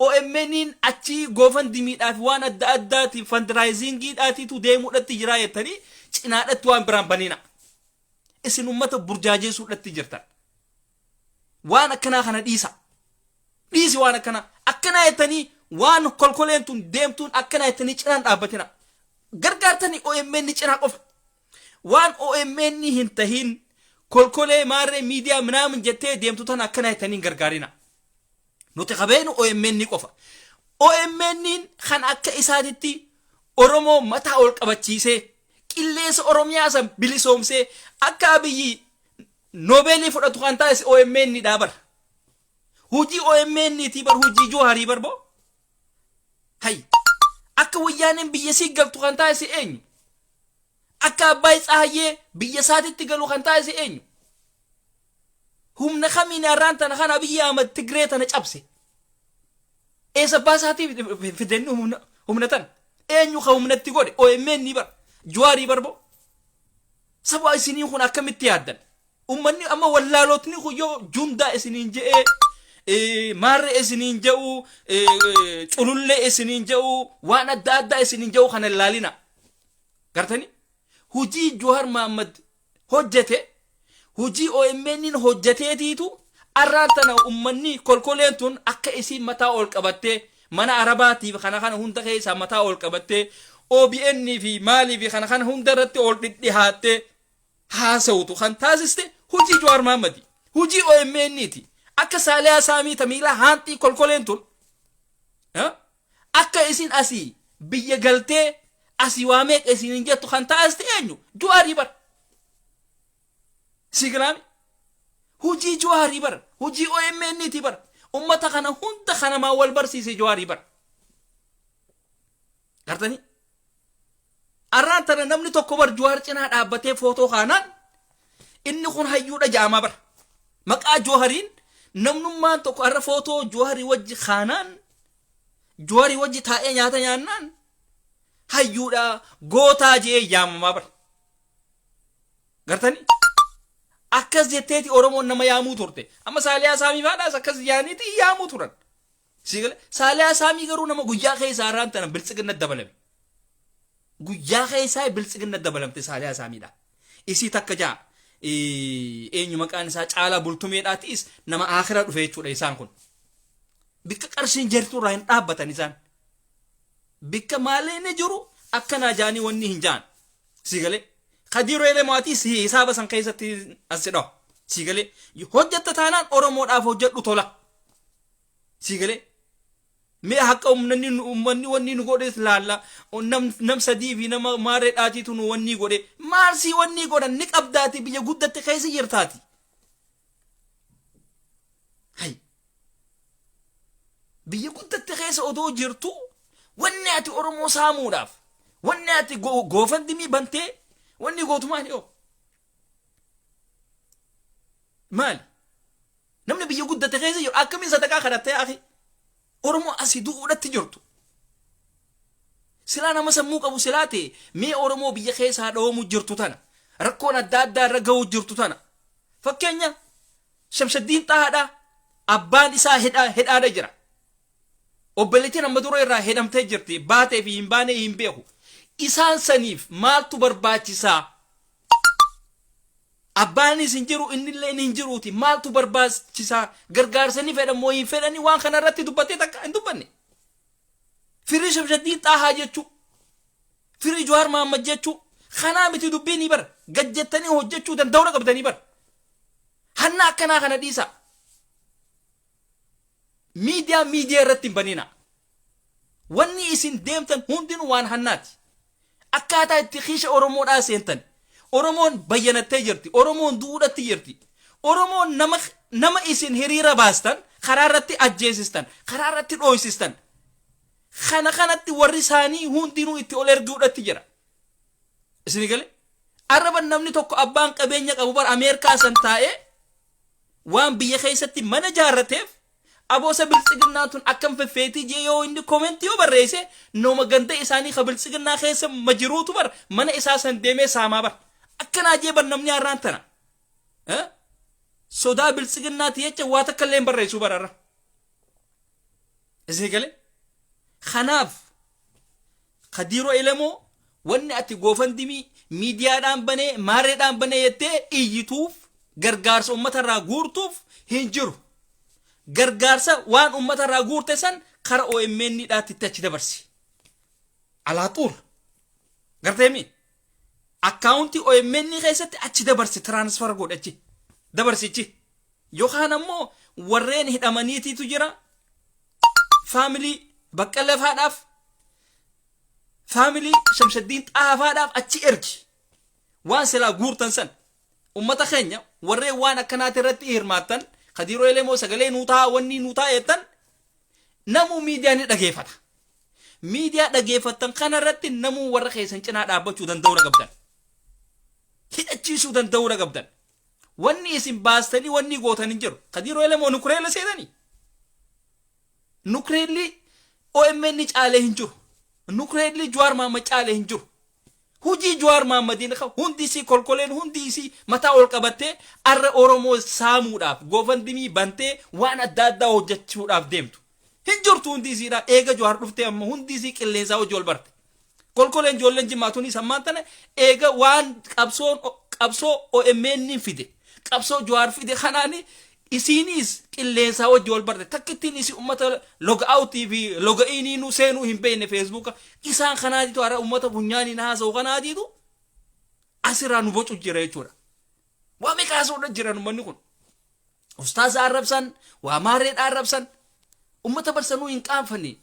[SPEAKER 1] OMN'n achii GoFundMedhaaf waan adda addaatiin fundraisingiidhaatiitu deemuudhatti jiraa jettanii cinaadhatti waan biraan banina. Isin ummata burjaajeessuudhatti jirtan. Waan akkanaa kana dhiisa. Dhiisi waan akkanaa. Akkanaa jettanii waan kolkoleen tun deemtuun akkanaa jettanii cinaan dhaabbatina. Gargaartanii OMN cinaa qofa. Waan OMN hin tahin kolkolee maarree miidiyaa minaamin jettee deemtu tana akkanaa jettanii hin gargaarina. Nuti qabeenu OMN qofa. OMN kan akka isaatitti Oromoo mataa ol qabachiisee, qilleensa Oromiyaa san bilisoomsee, akka Abiyyi Noobeelii fudhatu kan taasise OMN dha bara. Hojii OMN ti bar, hojii Jawaarii bar boo. Hay, akka wayyaaneen biyya sii galtu kan taasise eenyu? Akka Abbaay Tsaayyee biyya isaatitti galu kan taasise eenyu? Humna kamiin har'aan tana kan Abiyyi Ahmad Tigree tana cabse? Eessa abbaa isaatiif fidenni humna tana? Eenyu ka humnatti godhe? OMN bar. Jawaarii bar boo. Saba isinii kun akkamitti yaaddan? Ummanni amma wallaalotni kun yoo jundaa isiniin je'ee, maarree isiniin je'u, culullee isiniin je'u, waan adda addaa isiniin je'u kana ilaalina. Gartanii? Hojii Jawaar Mahaammad hojjete, hojii OMN hojjeteetiitu arraan tana ummanni kolkoleen tun akka isiin mataa ol qabattee mana Arabaatiif kana kana hunda keessaa mataa ol qabattee OBN fi maalii fi kana kana hunda irratti ol dhidhihaattee haasawutu kan taasiste hojii Jawaar Mahaammadi. Hojii OMN ti. Akka Saaliyaa Saamii Tamiilaa haanxii kolkoleen tun akka isin asii biyya galtee asii waa meeqa isin hin jettu kan taasiste eenyu? Jawaarii bar. Si galaami? Hojii Jawaarii bar. Hojii OMN ti bar. Ummata kana hunda kanamaa wal barsiise Jawaarii bar. Gartanii? Arraan tana namni tokko bar Jawaar cinaa dhaabbatee footoo kaanaan inni kun hayyuudha ja'amaa bar. Maqaa Jawahariin namnummaan tokko har'a footoo Jawaharii wajji kaanaan, Jawaharii wajji taa'ee nyaata nyaannaan hayyuudha, gootaa je'ee yaamamaa bar. Gartanii? Akkas jetteeti Oromoon nama yaamuu turte. Amma Saaliyaa Saamii faadhaas akkas yaaniiti yaamuu turan. Siigale Saaliyaa Saamii garuu nama guyyaa keessaa har'aan tana Biltsiginna dabalame. Guyyaa keessaa Biltsiginna dabalamte Saaliyaa Saamiidha. Isii takka ja'a. Eenyu maqaan isaa Caalaa Bultumeedhaatis nama akira dhufe jechuudha isaan kun. Bikka qarshiin jirtu irraa hin dhaabbatan isaan. Bikka maaleen jiru akkanaa jaanii wanni hin jaan. Siigalee. Kadiiroo Elemaatis hisaaba san keessatti as jedhamu. Siigalee. Hojjetta taanaan Oromoodhaaf hojjedhu tola. Siigalee. Mee haqa uummanni wanni nu godhes laalla. Nam sadii fi nama maarree dhaatiitu nu wanni godhe. Maal sii wanni godhan ni qabdaati, biyya guddatte keessa jirtaati. Hay. Biyya guddatte keessa odoo jirtu wanni ati Oromoo saamuudhaaf, wanni ati GoFundMe bantee wanni gootu maali yoo? Maali? Namni biyya guddate keessa jiru akkamiin sadaqaa kadhattee, akhi? Oromoo asii du'uudhatti jirtu. Silaa nama sammuu qabu silaa ta'e, mee Oromoo biyya keessaa dhoomu jirtu tana, rakkoon adda addaa irra ga'u jirtu tana. Fakkeenya Shamshaddiin Xahaadha, abbaan isaa hidhaadha jira. Obboleettiin amma dura irraa hidhamtee jirti, baatee fi hin baanee hin beeku. Isaan saniif maaltu barbaachisaa? Abbaanis hin jiru, innillee hin jiruuti. Maaltu barbaachisaa? Gargaarsa ni fedhan moo hin fedhani? Waan kana irratti dubbattee takka hin dubbanne. Firii Shamshaddiin Xaahaa jechuu. Firii Jawaar Mahammad jechuu. Kanaa miti dubbiin ni bara. Gad jettanii hojjechuu danda'uudha qabdanii bara. Hanna akkanaa kana dhiisaa. Miidiyaa miidiyaa irratti hin banina. Wanni isin deemtan hundinuu waan hannaati. Akkaataa itti kiisha Oromoodhaa seentan. Oromoon bayyanattee jirti. Oromoon du'uudhatti jirti. Oromoon nama isin hiriira baastan, karaa irratti ajjeesistan, karaa irratti dhooysistan. Kana kanatti warri isaanii hundinuu itti ol erguudhatti jira. Isin gale? Arraban namni tokko abbaan qabeenya qabu bar Ameerikaa san taa'ee waan biyya keessatti mana jaarrateef, aboosa Biltsiginnaa tun akkam feffeetii jee yoo inni comment yoo barreesse, nama ganda isaanii ka Biltsiginnaa keessa majiruutu bar mana isaa san deemee saamaa bar. Akkanaa jee bar namni har'aan tana. Sodaa Biltsiginnaati jecha waa takka illee hin barreessuu bararra. Isin gale? Kanaaf Kadiiroo Elemoo, wanni ati GoFundMe miidiyaadhaan banee maarreedhaan banee jettee iyyituuf, gargaarsa uummatarraa guurtuuf hin jiru. Gargaarsa waan uummatarraa guurte san kara OMN dhaatti itti achi dabarsi. Alaaxuur. Garteemi? Akkaawuntii OMN keessatti achi dabarsi, transfer godhe, achi dabarsichi. Yookaan ammoo warreen hidhamaniitiitu jira. Family Baqqalee faadhaaf, family Shamshaddiin Xaafaadhaaf achi ergi. Waan silaa guurtan san ummata keenya warreen waan akkanaati irratti hirmaattan, Kadiiroo Elemoo sagalee nuu ta'a, wanni nuu ta'a jettan, namuu miidiyaa ni dhageeffata. Miidiyaa dhageeffattan kana irratti namuu warra keessan cinaa dhaabbachuu danda'uudha qabdan. Hidhachiisuu danda'uudha qabdan. Wanni isin baastanii wanni gootan hin jiru. Kadiiroo Elemoo nukureela seetanii. Nukureelli OMN caalee hin jiru. Nukureelli Jawaar Mahammad caalee hin jiru. Hujii Jawaar Mahaammadiin hundi isii kolkoleen, hundi isii mataa ol qabattee arra Oromoo saamuudhaaf GoFundMe bantee waan adda addaa hojjechuudhaaf deemtu. Hin jirtu hundi isiidha. Eega Jawaar dhuftee amma hundi isii qilleensaa hojii ol barte. Kolkoleen ijoolleen Jimmaa tunis ammaan tana eega waan qabsoon qabsoo OMN fide, qabsoo Jawaar fide kanaani isiinis qilleensaa wajji wal barte. Takkittiin isii ummata log outii fi log inii nu seenuu hin beekne Facebooka isaan kanaatitu hara ummata funyaaniin haasa'u kanaatitu asirraa nu bocu jira jechuudha. Waa meeqa haasa'uudha jiran ummanni kun. Ustaaza arrabsan, waa maarreedha arrabsan, ummata barsanuu hin qaanfanne.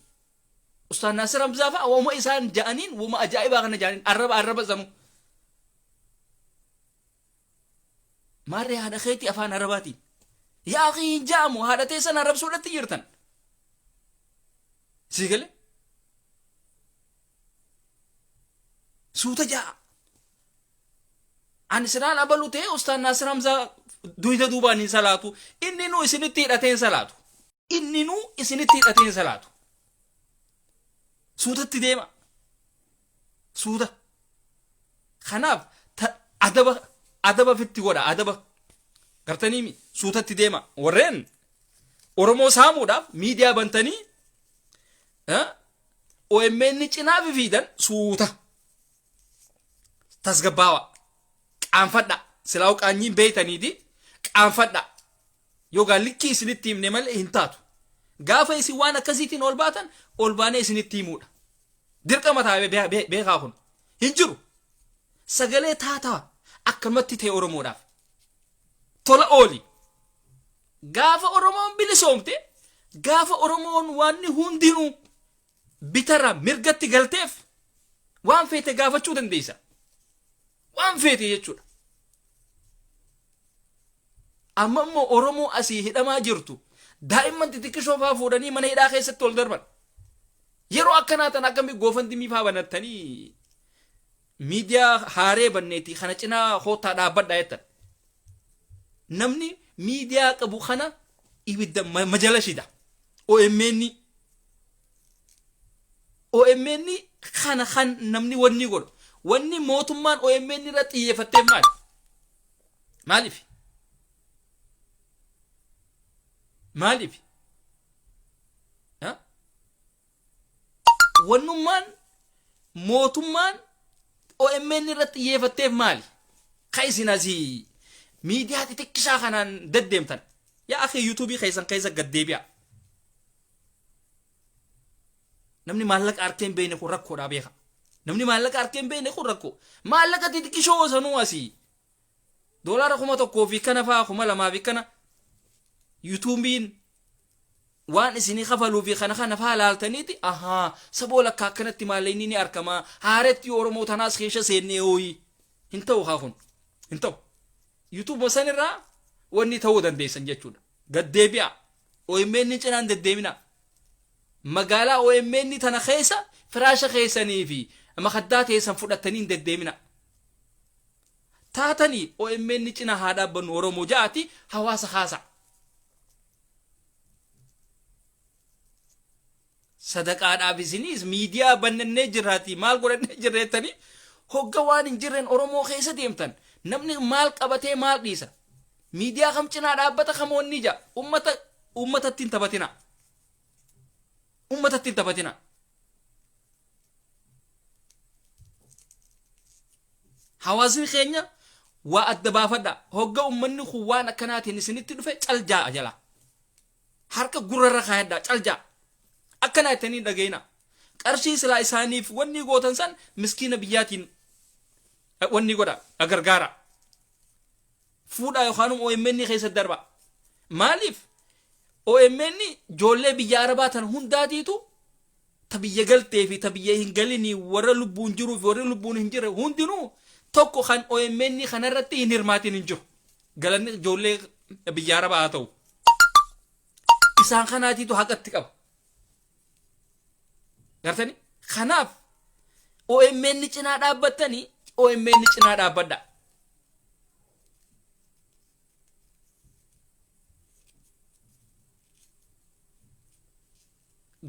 [SPEAKER 1] Ustaaz Naasir Hamzaa fa'a wauma isaan ja'aniin, wama ajaa'ibaa kana ja'aniin arraba arraba sanuu. Maarree haadha keetii afaan arabaatiin. Yaa akii, hin ja'amu, haadha teessan arrabsuudhatti jirtan. Sii galee? Suuta ja'a. Ani silaan abalu ta'e, Ustaaz Naasir Hamzaa duyda duubaan hin salaatu. Inni nuu isinitti hidhatee hin salaatu. Inni nuu isinitti hidhatee hin salaatu. Suutatti deema. Suuta. Kanaaf adaba adaba fitti godha, adaba. Gartanii suutatti deema. Warreen Oromoo saamuudhaaf miidiyaa bantanii OMN cinaa fifiidan, suuta. Tasgabbaawa. Qaanfadha. Silaa'u qaanyiin beeytaniiti qaanfadha. Yookaan likkii isinitti himne malee hin taatu. Gaafa isin waan akkasiitiin ol baatan, ol baanee isinitti himuudha. Dirqama taa'ee beekaa kun. Hin jiru. Sagalee taataa akkanumatti ta'e Oromoodhaaf. Tola ooli. Gaafa Oromoon bilisoomte, gaafa Oromoon waanni hundinuu bitarra mirgatti galteef, waan feete gaafachuu dandeessa. Waan feete jechuudha. Amma immoo Oromoo asii hidhamaa jirtu, Daa'imman xixiqqishoo faa fuudhanii mana hidhaa keessatti ol darban. Yeroo akkanaa tan akkamii GoFundMe faa banattanii miidiyaa haaree banneeti kana cinaa koottaa dhaabbadhaa jettan. Namni miidiyaa qabu kana ibidda majala shida. OMN OMN kana kan namni wanni godhu. Wanni mootummaan OMN irra xiyyeeffatteef maali? Maaliif? Maaliif? Ha? Wannummaan mootummaan OMN irratti xiyyeeffatteef maali? Ka isin asii miidiyaa xixiqqishaa kanaan deddeemtan. Yaa akhi, yuutuubii keessan keessa gad deebi'a. Namni maallaqa harkee hin beekne kun rakkoodhaa beeka. Namni maallaqa harkee hin beekne kun rakkoo. Maallaqa xixiqqishoo sanuu asii. Doolaara 1000 fi kana fa'aa, 2000 fi kana yuutuubiin waan isinii kafaluu fi kana kana fa'aa laaltaniiti, ahaa, saboo lakka akkanatti maallaqni ni argama, haaretti Oromoo tanaas keessa seennee hooyi hin ta'u. Haa, kun hin ta'u. Yuutuubuma sanirraa wanni ta'uu dandeessan jechuudha. Gaddeebi'a. OMN cinaan deddeemina. Magaalaa OMN tana keessa firaasha keessanii fi makaddaa teessan fudhattanii hin deddeemina. Taatanii OMN cina haa dhaabbannu Oromoo ja'aati hawaasa kaasa. Sadaqaadhaaf isiniis miidiyaa bannannee jirraati maal godhannee jirreettanii hogga waan hin jirreen Oromoo keessa deemtan, namni maal qabatee maal dhiisa? Miidiyaa kam cinaa dhaabbata, kam wanni ja'a? Ummata ummatatti hin taphatina. Ummatatti hin taphatina. Hawaasni keenya waa adda baafadha. Hogga ummanni kun waan akkanaatiin isinitti dhufe, caljaa jala. Harka gurrarra kaayadhaa, caljaa. Akkana jettanii dhageenaa. Qarshii silaa isaaniif wanni gootan san miskiina biyyaatiin wanni godha, gargaara. Fuudhaa yookaan OMN keessa darba. Maaliif? OMN ijoollee biyya Arabaa tan hundaatiitu, ta biyya galtee fi ta biyya hin galinii, warra lubbuun jiruu fi warri lubbuun hin jirre hundinuu tokko kan OMN kanarratti hin hirmaatin hin jiru. Galanni ijoollee biyya Arabaa haa ta'u. Isaan kanaatiitu haqatti qaba. Gartani? Kanaaf OMN cinaa dhaabbattanii OMN cinaa dhaabbadha.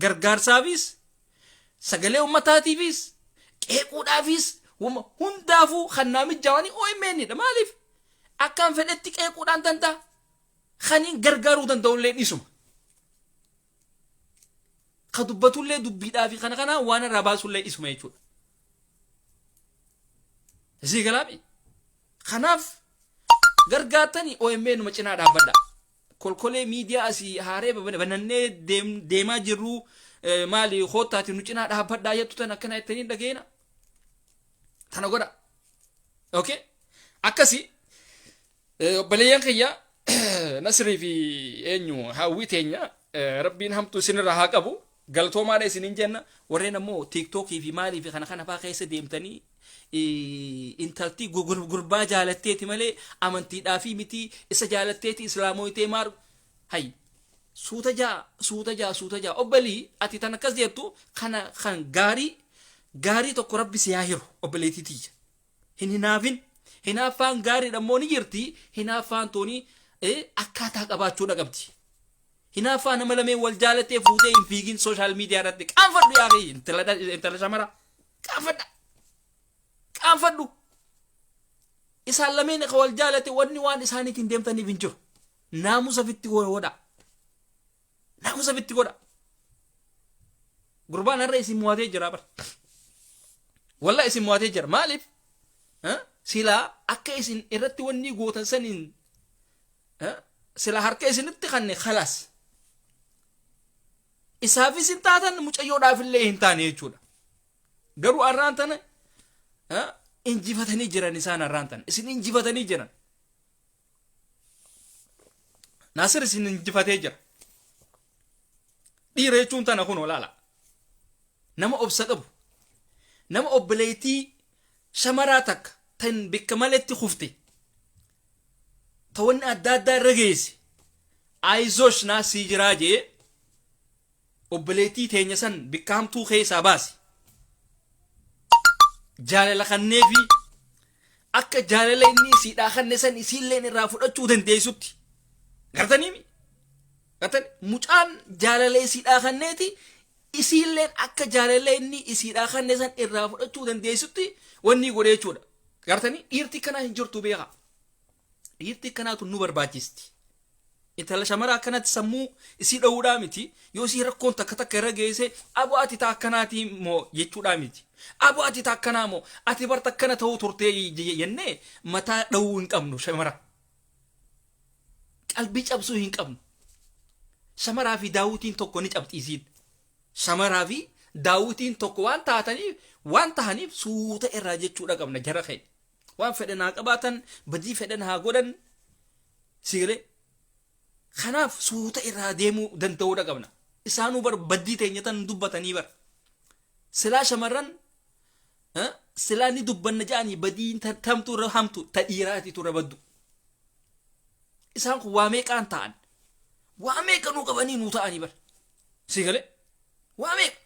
[SPEAKER 1] Gargaarsaafis, sagalee ummataatiifis, qeequudhaafis, wama hundaafuu kan naa mijaawanii OMN dha. Maaliif? Akkaan fedhetti qeequudhaan danda'a. Kaniin gargaaruu danda'ullee dhisuma. Ka dubbatullee dubbiidhaa fi kana kanaa waan irraa baasullee isuma jechuudha. Isii galaami. Kanaaf gargaartanii OMN numa cinaa dhaabbadha. Kolkolee miidiyaa asii haaree banannee deemaa jirru maali, koottaati nu cinaa dhaabbadhaa jettu tan akkana jettanii dhageena. Tana godha. Okay? Akkasi obboleeyyan kiyya, Nasrii fi eenyu, Hawwii teenya, rabbiin hamtuu isinirraa haa qabu. Galatoomaadha isinin jenna. Warreen ammoo tiiktookii fi maalii fi kana kana faa keessa deemtanii intaltii gurbaa jaalatteeti malee amantiidhaa fi miti, isa jaalatteeti islaamoyitee maar hay, suuta jaa, suuta jaa, suuta jaa. Obbolii, ati tan akkas jettu kana kan gaarii gaarii tokko rabbi si haa hiru. Obboleettii tiyya, hin hinaafin. Hinaaffaan gaariidha immoo ni jirti. Hinaaffaan tuni akkaataa qabaachuudha qabdi. Hinaaffaa nama lameen wal jaalatee fuutee hin fiigin social media irratti. Qaanfadhu yaa akhi, intala shamara, qaanfadha, qaanfadhu. Isaan lameen ka wal jaalate wanni waan isaaniitiin deemtaniif hin jiru. Naamusa fitti godha, naamusa fitti godha. Gurbaan har'a isin mo'atee jira bar. Walla isin mo'atee jira. Maaliif? Silaa akka isin irratti wanni gootan saniin sila harka isinitti kanne, khalaas. Isaafis hin taatan, mucayyoodhaaf illee hin taane jechuudha. Garuu har'aan tana injifatanii jiran isaan, har'aan tana isin injifatanii jiran. Naasir isin injifatee jira. Dhiira jechuun tana kun olaala. Nama obsa qabu. Nama obboleettii shamaraa takka tan bikka maletti kufte. Ta wanni adda addaa irra geesse. Ayizosh naa sii jiraa jee obboleettii teenya san bikka hamtuu keessaa baasi. Jaalala kanneefi akka jaalala inni isiidhaa kanne san isiilleen irraa fudhachuu dandeessutti. Gartaniimi? Gartani? Mucaan jaalala isiidhaa kanneeti isiilleen akka jaalala inni isiidhaa kanne san irraa fudhachuu dandeessutti wanni godhe jechuudha. Gartanii? Dhiirti kanaa hin jirtu beekaa. Dhiirti akkanaatu nu barbaachisti. Intala shamara akkanatti sammuu isii dhowuudhaa miti. Yoo isii rakkoon takka takka irra geesse abo ati ta akkanaatii moo jechuudhaa miti. Abo ati ta akkanaa moo ati barta akkana ta'uu turtee jennee mataa dhowuu hin qabnu shamara. Qalbii cabsuu hin qabnu. Shamaraa fi daawwitiin tokko ni cabxi isiin. Shamaraa fi daawwitiin tokko waan taataniif waan tahaniif suuta irraa jechuudha qabna jara keenya. Waan fedhan haa qabaatan, badii fedhan haa godhan. Sigalee. Kanaaf suuta irraa deemuu danda'uudha qabna. Isaanuu bar baddii teenya tan dubbatanii bar. Silaa shamarran silaa ni dubbanna ja'anii badiin tamtu irra hamtu ta dhiiraatitu irra baddu. Isaan kun waa meeqaan ta'an? Waa meeqa nuu qabanii nuu ta'anii bar. Sigalee. Waa meeqa?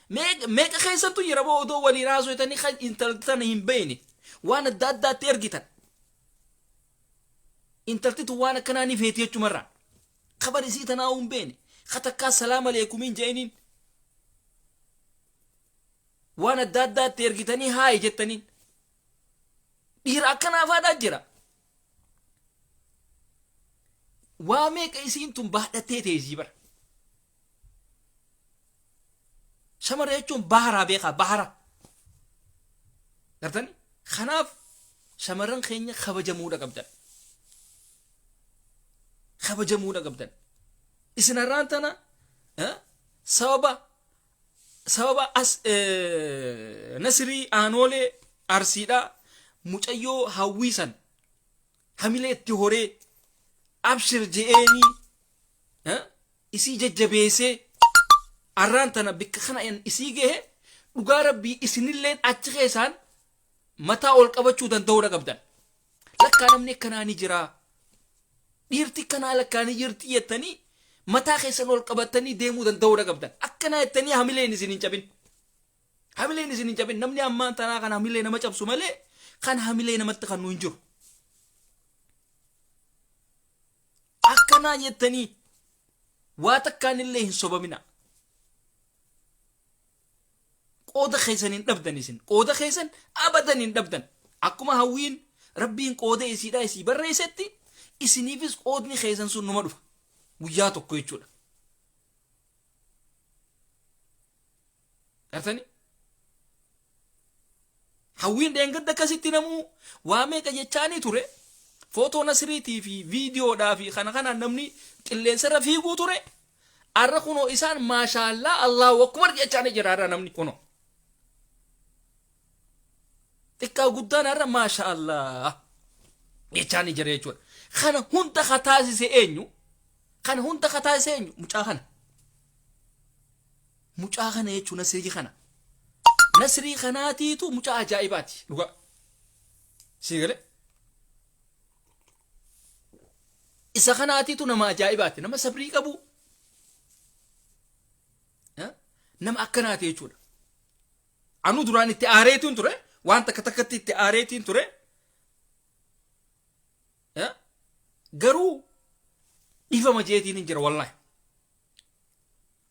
[SPEAKER 1] Meeqa meeqa keessattuu jira boo odoo waliin haasofitanii kan intalti tana hin beekne waan adda addaatti ergitan. Intalti tun waan akkanaa ni feeti jechumarraan. Kabar isii tanaa hin beekne. Ka takkaa salaam aleekumiin je'iniin. Waan adda addaatti ergitanii haayi jettaniin. Dhiira akkanaa faadhaa jira. Waa meeqa isiin tun baadhattee teessii bara. Shamara jechuun baharaa beekaa bahara. Gartani? Kanaaf shamarran keenya kabajamuudha qabdan. Kabajamuudha qabdan. Isin har'aan tana sababa sababa as Nasirii Aanoolee Arsiidhaa mucayyoo hawwii san hamilee itti horee abshir je'eenii isii jajjabeessee arraan tana bikka kana isii gahe dhugaa rabbii isinilleen achi keessaan mataa ol qabachuu danda'uudha qabdan. Lakkaa namni akkanaa ni jira. Dhiirti akkanaa lakkaa ni jirti jettanii mataa keessan ol qabattanii deemuu danda'uudha qabdan. Akkanaa jettanii hamileen isin hin cabin. Hamileen isin hin cabin. Namni ammaan tanaa kan hamilee nama cabsu malee kan hamilee namatti kan nu hin jiru. Akkanaa jettanii waa takkaan illee hin sobamina. Qooda keessan hin dhabdan isin. Qooda keessan abadan hin dhabdan. Akkuma hawwiin rabbiin qooda isiidhaa isii barreessetti isiniifis qoodni keessan sun numa dhufa. Guyyaa tokko jechuudha. Gartanii? Hawwiin dheengadda akkasitti namuu waa meeqa jechaanii ture. Footoo Nasriitii fi viidiyoodhaa fi kana kanaan namni qilleensarra fiiguu ture. Arra kunoo isaan maashaallaa Allahu akbar jechaanii jira arra namni kunoo. Xiqqaa guddaan arra maashaallaa jechaanii jira jechuudha. Kana hunda ka taasise eenyu? Kana hunda ka taasise eenyu? Mucaa kana. Mucaa kana jechuun Nasrii kana. Nasrii kanaatiitu mucaa ajaa'ibaati dhugaa. Sii galee? Isa kanaatiitu nama ajaa'ibaati. Nama sabrii qabu. Nama akkanaati jechuudha. Anuu duraan itti aareetiin ture. Waan takka takkatti itti aareetiin ture. Garuu dhiifama jeetiin hin jira wallaahi.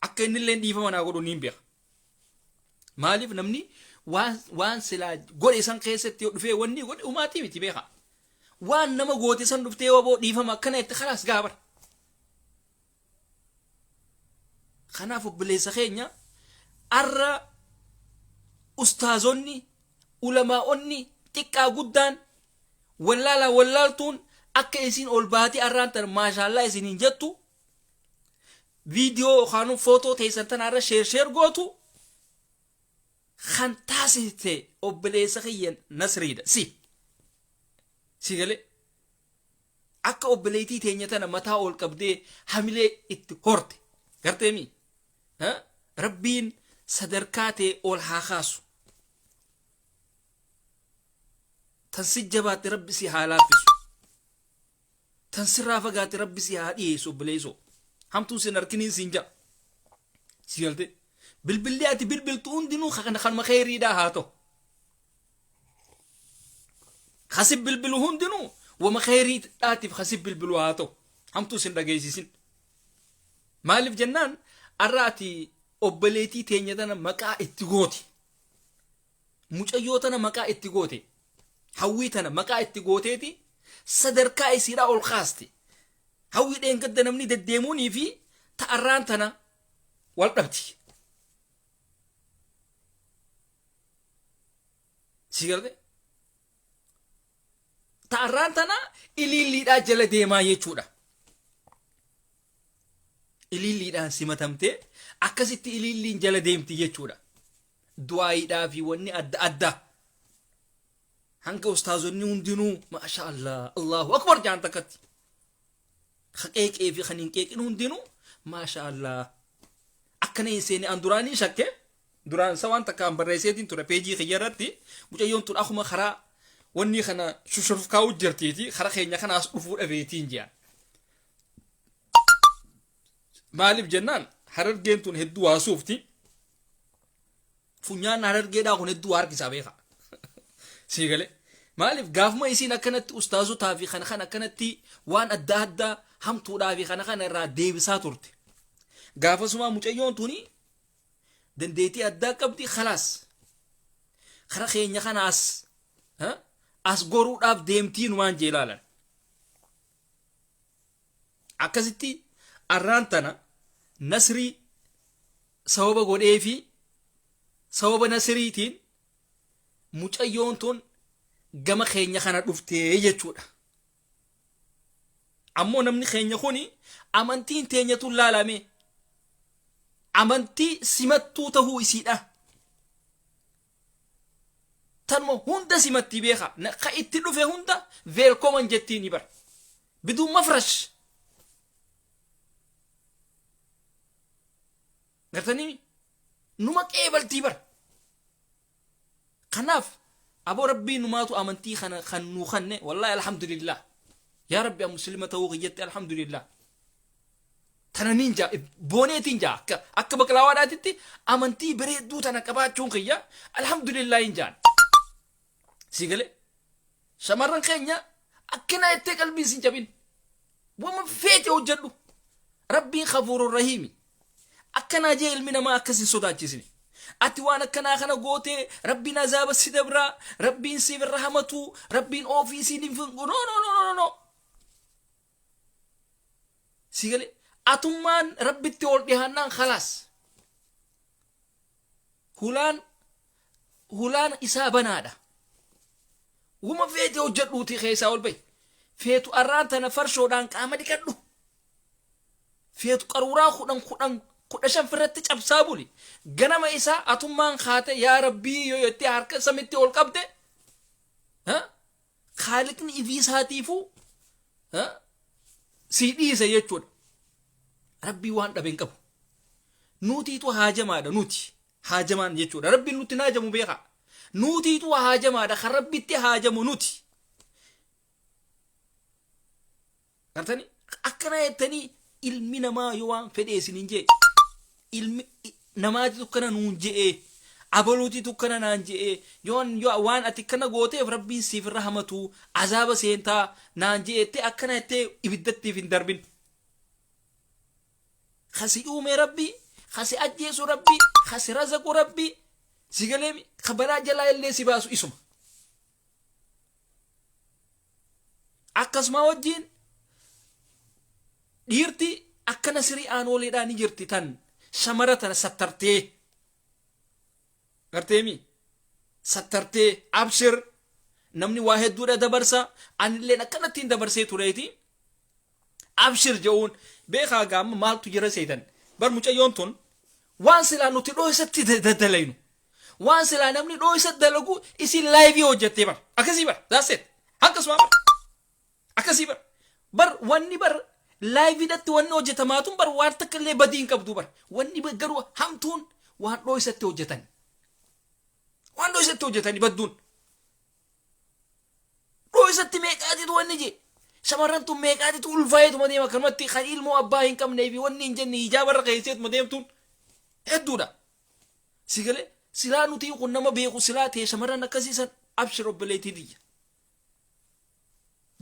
[SPEAKER 1] Akka inni illee dhiifama naa godhu niin beeka. Maaliif namni waan waan silaa godhe san keessatti yoo dhufee wanni godhe umaatii miti beeka. Waan nama goote san dhuftee waboo dhiifama akkana itti kalaas gaa bara. Kanaaf obboleessa keenya arra ustaazonni ulamaa'onni xiqqaa guddaan wallaalaa wallaaltuun akka isiin ol baatee arraan tan maashaallaa isiniin jettu viidiyoo yookaan footoo teessan tana irra sheer sheer gootu kan taasifte obboleessa kiyya Nasriidha si si galee akka obboleettii teenya tana mataa ol qabdee hamilee itti horte garteemi rabbiin sadarkaa tee ol haa kaasu tan si jabaatte rabbi si haa laaffisu. Tan sirraa fagaate Rabbi si haa dhiyeessu, obboleessoo. Hamtuun sin harkiniin siin ja'a. Si galte? Bilbilli ati bilbiltu hundinuu kanuma kheyriidhaa haa ta'u. Kasi bilbilu hundinuu wama kheyriidhaatiif kasi bilbilu haa ta'u. Hamtuu sin dhageessisin. Maaliif jennaan, arra ati obboleetii teenya tana maqaa itti goote. Mucayyoo tana maqaa itti goote. Hawwii tana maqaa itti gooteeti sadarkaa isiidhaa ol kaaste. Hawwii dheengadda namni deddeemuunii fi ta'arraan tana wal dhabdi. Si galte? Ta'arraan tana iliilliidhaa jala deemaa jechuudha. Iliilliidhaan simatamtee akkasitti iliilliin jala deemti jechuudha. Du'aayiidhaa fi wanni adda addaa. Hanga ustaazonni hundinuu maasha Allah, Allahu Akbar jaan takkatti. Ka qeeqee fi kan hin qeeqin hundinuu maasha Allah. Akkana hin seene an duraanii shakke. Duraan isa waan takka an barreesseetiin ture peejii kiyya irratti, mucayyoon tun akkuma karaa wanni kana shushurkaa'u jirtiiti, karaa keenya kanaas dhufuu dhabeetiin ji'an. Maaliif jennaan, Harargeen tun hedduu haasuufti. Funyaan Harargeedhaa kun hedduu harkisaa beeka. Sii galee. Maaliif, gaafuma isiin akkanatti ustaazotaa fi kana kana akkanatti waan adda addaa hamtuudhaa fi kana kana irraa deebisaa turte. Gaafasumaa mucayyoon tuni dandeettii addaa qabdi, khalaas. Kara keenya kana as goruudhaaf deemtii numaan jee ilaalan. Akkasitti arraan tana Nasrii sababa godhee fi sababa Nasriitiin mucayyoon tun gama keenya kana dhuftee jechuudha. Ammoo namni keenya kuni amantiin teenya tun laalame amantii simattuu tahuu isiidha. Tanuma hunda simattii beeka. Ka itti dhufe hunda welcome jettiin ni bara. Biduun mafrash. Gartanii numa qeebaltii bara. Kanaaf aboo, Rabbii numaatu amantii kana kan nuu kanne, wallahi alhamdulillah. Yaa Rabbi, an muslima ta'uu kiyyatti alhamdulillah. Tana niin jaa, booneetiin jaa, akka baqlaawaadhaatitti amantii bareedduu tana qabaachuun kiyya alhamdulillah hin jaan. Si galee, shamarran keenya akkana jettee qalbiin sin cabin. Wama feete hojjedhu. Rabbiin Ghafuurur Rahiimi. Akkanaa jee ilmi namaa akkas hin sodaachisne. Ati waan akkanaa kana gootee Rabbiin azaaba si dabraa, Rabbiin siif irra hamatu, Rabbiin oofii siin hin finqu. No, no, no, no, no. Si galee, atummaan Rabbitti ol dhihaannaan khalaas. Hulaan isaa banaadha. Wuma feete hojjedhuutii keessaa ol bahi. Feetu arraan tana farshoodhaan qaama dhiqadhu. Feetu qaruuraa 10 10 15 firratti cabsaa buli. Ganama isaa atummaan kaate yaa Rabbii yoo jettee harka samitti ol qabde, Kaaliqni ifii isaatiifuu sii dhiise jechuudha. Rabbii waan dhabe hin qabu. Nuutiitu haajamaadha, nuti haajamaan jechuudha. Rabbiin nutti hin haajamu, beekaa. Nuutiitu haajamaadha, kan Rabbitti haajamu nuti. Gartanii akkana jettanii ilmi namaa yoo waan fedhe isiniin jee, ilmi namaatitu akkana nuun je'ee, abaluutitu akkana naan je'ee, yoo waan ati akkana gooteef Rabbiin siif irra hamatu, azaaba seentaa naan je'ettee, akkana jettee ibiddattiif hin darbin. Kasi uume Rabbi, kasi ajjeesu Rabbi, kasi razaqu Rabbi, si galeemi, ka balaa jalaa illee si baasu isuma. Akkasuma wajjiin dhiirti akkana sirii aanooleedhaa ni jirti, tan shamara tana sattartee, garteemi, sattartee, abshir, namni waa hedduudha dabarsa, anilleen akkanattiin dabarsee tureeti, abshir je'uun beekaa. Gaamma maaltu jira seetan? Bar mucayyoon tun waan silaa nuti dhooysatti daddalaynu, waan silaa namni dhooysa dalagu, isin live hojjettee bar. Akkasii bar, that's it. Akkasuma bar, akkasii bar. Bar wanni bar liveiidhatti wanni hojjetamaatun bar waan takka illee badii hin qabdu bar. Wanni garuu hamtuun waan dhooysatti hojjetan, waan dhooysatti hojjetani badduun. Dhooysatti meeqaatitu wanni jee. Shamarran tun meeqaatitu ulfaa'eetuma deema akkanumatti kan ilmoo abbaa hin qabnee fi wanni hin jenne hijaaba irra keesseetuma deemtuun hedduudha. Si galee silaa nuti kun nama beeku silaa ta'e shamarran akkasii san abshir obboleettii tiyya.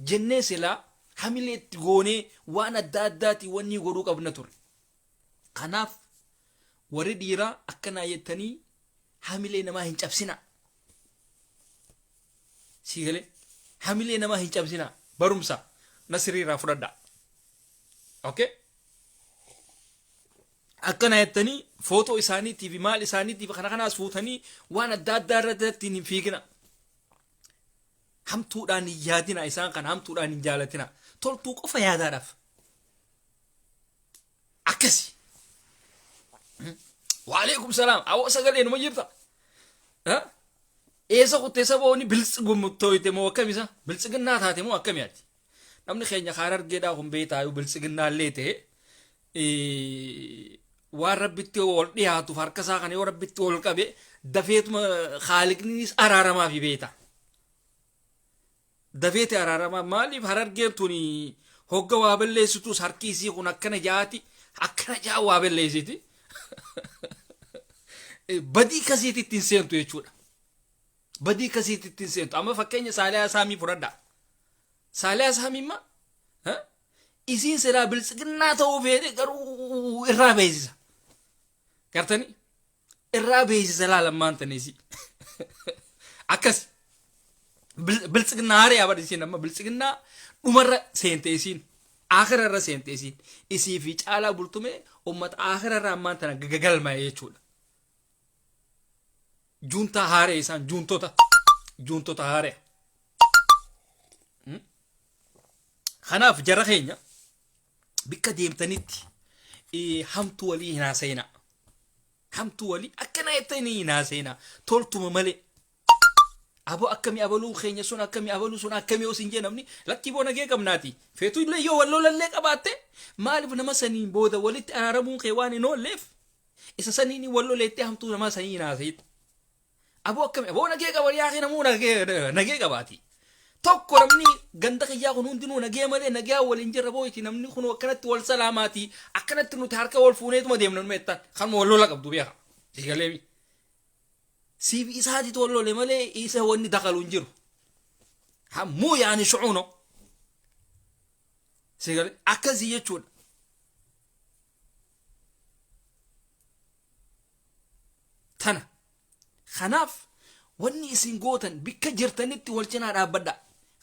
[SPEAKER 1] Jennee silaa hamilee itti goonee waan adda addaatiin wanni godhuu qabna ture. Kanaaf warri dhiiraa akkanaa jettanii hamilee namaa hin cabsinaa. Sii galee hamilee namaa hin cabsinaa. Barumsa Nasrii irraa fudhadhaa. Okay? Akkana jettanii footoo isaaniitii fi maal isaaniitii fi kana kanaas fuutanii waan adda addaa irratti ittiin hin fiigina. Hamtuudhaan hin yaadina isaan kana hamtuudhaan hin jaalatina. Toltuu qofa yaadaadhaaf. Akkasi. Waalaikum salaam. Awwa sagalee numa jirta. Eessa kuttee saboonni biltsigumtoyte moo akkam isa? Biltsiginnaa taate moo akkami ati? Namni keenya kaara argeedhaa kun beektaa biltsiginnaa illee ta'e waan rabbitti ol dhiyaatuuf harka isaa kana yoo rabbitti ol qabe dafeetuma haaliqninis araaramaa fi beekta. Dafeeti araaramaa maaliif harargeen tuni hogga waa balleessitus harki isii kun akkana jaati akkana jaa waa balleessiti. Badii kasiitti ittiin seentu jechuudha. Badii kasiitti ittiin seentu. Amma fakkeenya Saaliyaa Saamii fudhadhaa. Saaliyaa Saamii imma isiin silaa biltsiginnaa ta'uu feete garuu irraa beeksisa. Gartanii irraa beeksisa laalammaan taneesi. Akkas biltsiginnaa haariyaa bar isiin amma biltsiginnaa dhumarra seente isiin akira irra seente isiin isii fi caalaa bultumee ummata akira irra ammaan tana gagalmaa'e jechuudha. Juuntaa haaree isaan juuntota juuntota haaree. Kanaaf jara keenya bikka deemtanitti hamtuu walii hin haasa'inaa. Hamtuu walii akkana jettanii hin haasa'inaa. Toltuma malee. Aboo akkamii abaluu keenya sun akkamii abaluu sun akkamii yoo sin jee namni lakkii boo nagee qabnaati. Feetu illee yoo wal lolallee qabaatte maaliif nama saniin booda walitti araaramuun kee waan hin oolleef isa saniin wal loleettee hamtuu namaa sanii hin haasayin. Aboo akkamii aboo nagee qaba yaa kee namuu nagee nagee qabaati. Tokko namni ganda kiyyaa kun hundinuu nagee malee nagee waliin jirra booyti namni kun akkanatti wal salaamaati akkanatti nuti harka wal fuuneetuma deemna nu jettan kanuma wal lola qabdu beeka. Sigaleemi. Siif isaati wal lole malee isa wanni dakalu hin jiru. Hammuu yaani shucuuno. Sigale akkasii jechuudha. Tana. Kanaaf wanni isin gootan bikka jirtanitti wal cinaa dhaabbadha.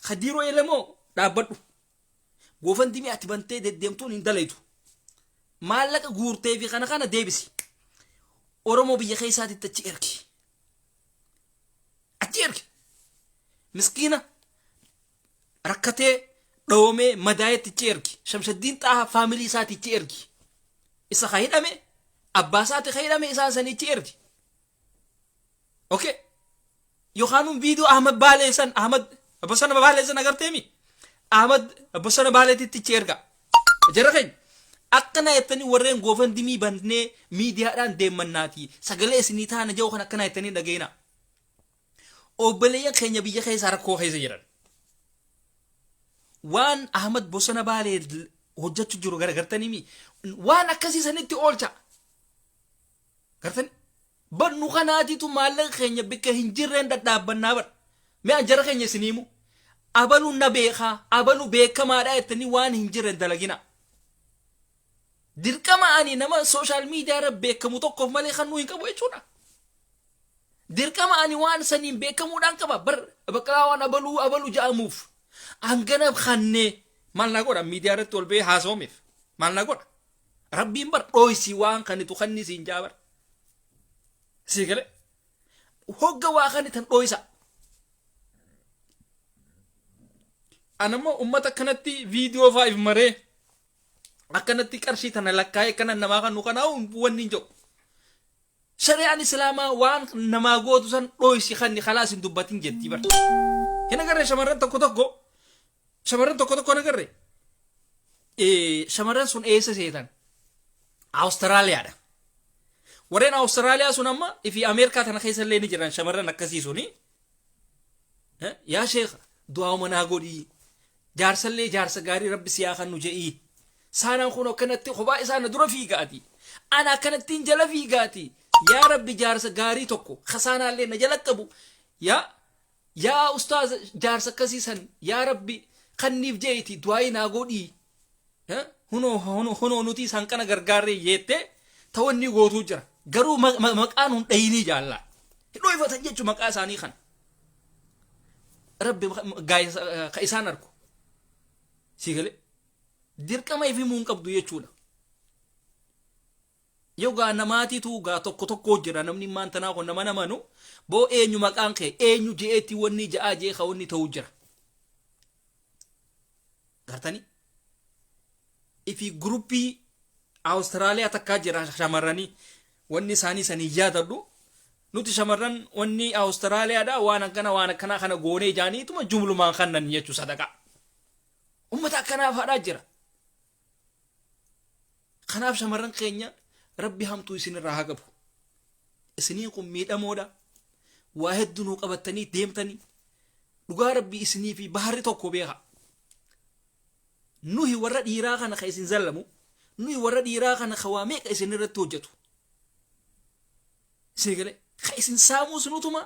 [SPEAKER 1] Kadiiroo Elemoo dhaabbadhu. Goofandimii ati bantee deddeemtuun hin dalaytu. Maallaqa guurtee fi kana kana deebisi. Oromoo biyya keessaatitti achi ergi. Achi ergi. Miskiina rakkatee dhoomee madaayetti achi ergi. Shamshaddiin Xaaha faamilii isaati achi ergi. Isa ka hidhame abbaa isaati ka hidhame isaan sanii achi ergi. Okay. Yookaan viidiyoo Ahmad Baalee san Ahmad Bosona Baalee san agarteemi? Ahmad Bosona Baaleetitti achi erga. Jara keenya akkana jettanii warreen goofandimii bannee miidiyaadhaan deemmannaati sagalee isinii taana jedhu kan akkana jettanii dhageena. Obboleeyyan keenya biyya keessa rakkoo keessa jiran. Waan Ahmad Bosona Baalee hojjechuu jiru garagartanii mi waan akkasii sanitti oolcha. Gartanii bar nu kanaatitu maallaqa keenya bikka hin jirreen dhadhaabbannaa bar. Mee an jara keenya isin himu. Abalu na beekaa, abalu beekamaadha jettanii waan hin jirren dalagina. Dirqama ani nama sooshaal miidiyaa irra beekamu tokkoof malee kan nu hin qabu jechuudha. Dirqama ani waan saniin beekamuudhaan qaba. Bar baqqalaa waan abaluu abalu ja'amuuf hangana kannee maal naa godha miidiyaa irratti ol ba'ee haasawameef maal naa godha. Rabbiin bar dhooysi waan kanitu kanni siin jaa bar. Sii galee hogga waa kani tan dhooysa. Anammoo ummata akkanatti viidiyoo faa if maree akkanatti qarshii tana lakkaa'ee akkana namaa kan nu kanaa wanni hin jiru. Shari'aan Islaamaa waan namaa gootu san dhooysi kanni khalaas hin dubbatin jetti bar. Hin agarre shamarran tokko tokko shamarran tokko tokko hin agarre shamarran sun eessa seetan? Awustiraaliyaadha. Warreen Awustiraaliyaa sun amma fi Ameerikaa tana keessa illee ni jiran shamarran akkasii suni. Yaa sheekha du'aa'uma naa godhii. Jaarsallee jaarsa gaarii Rabbi si haa kannu je'ii. Saanaan kun akkanatti kophaa isaa na dura fiigaati. Ana akkanattiin jala fiigaati. Yaa Rabbi, jaarsa gaarii tokko kasaanaallee na jala qabu. Yaa ustaaza, jaarsa akkasii san yaa Rabbi kanniif je'iti, du'aayii naa godhii. Hunoo hunoo nuti isaan kana gargaarree jeettee tawanni gootuu jira. Garuu maqaan hun dhayinii jaallaa. Hidhooyfatan jechuun maqaa isaanii kana. Rabbi ka isaan argu. Sii galee dirqama ifimuu hin qabdu jechuudha. Yoo gaa namaatiitu gaa tokko tokko jira, namni maan tanaa kun nama namanu boo eenyu maqaan kee eenyu je'eetti wanni ja'aa jee ka wanni ta'uu jira. Gartanii? Ifi guruppii Awustiraaliyaa takkaa jira, shamarranii wanni isaanii sanii yaadadhu. Nuti shamarran wanni Awustiraaliyaadha waan akkana waan akkanaa kana goonee jaaniituma jumlumaan kannan jechuu sadaqaa. Ummata akkanaa faadhaa jira. Kanaaf shamarran keenya, Rabbi hamtuu isinirraa haa qabu. Isiniin kun miidhamoodha. Waa hedduu nuu qabattanii deemtanii. Dhugaa Rabbi isinii fi baharri tokko beeka. Nuhi warra dhiiraa kana ka isin zallamu, nuhi warra dhiiraa kana ka waa meeqa isin irratti hojjetu. Isin galee ka isin saamuus nutuma,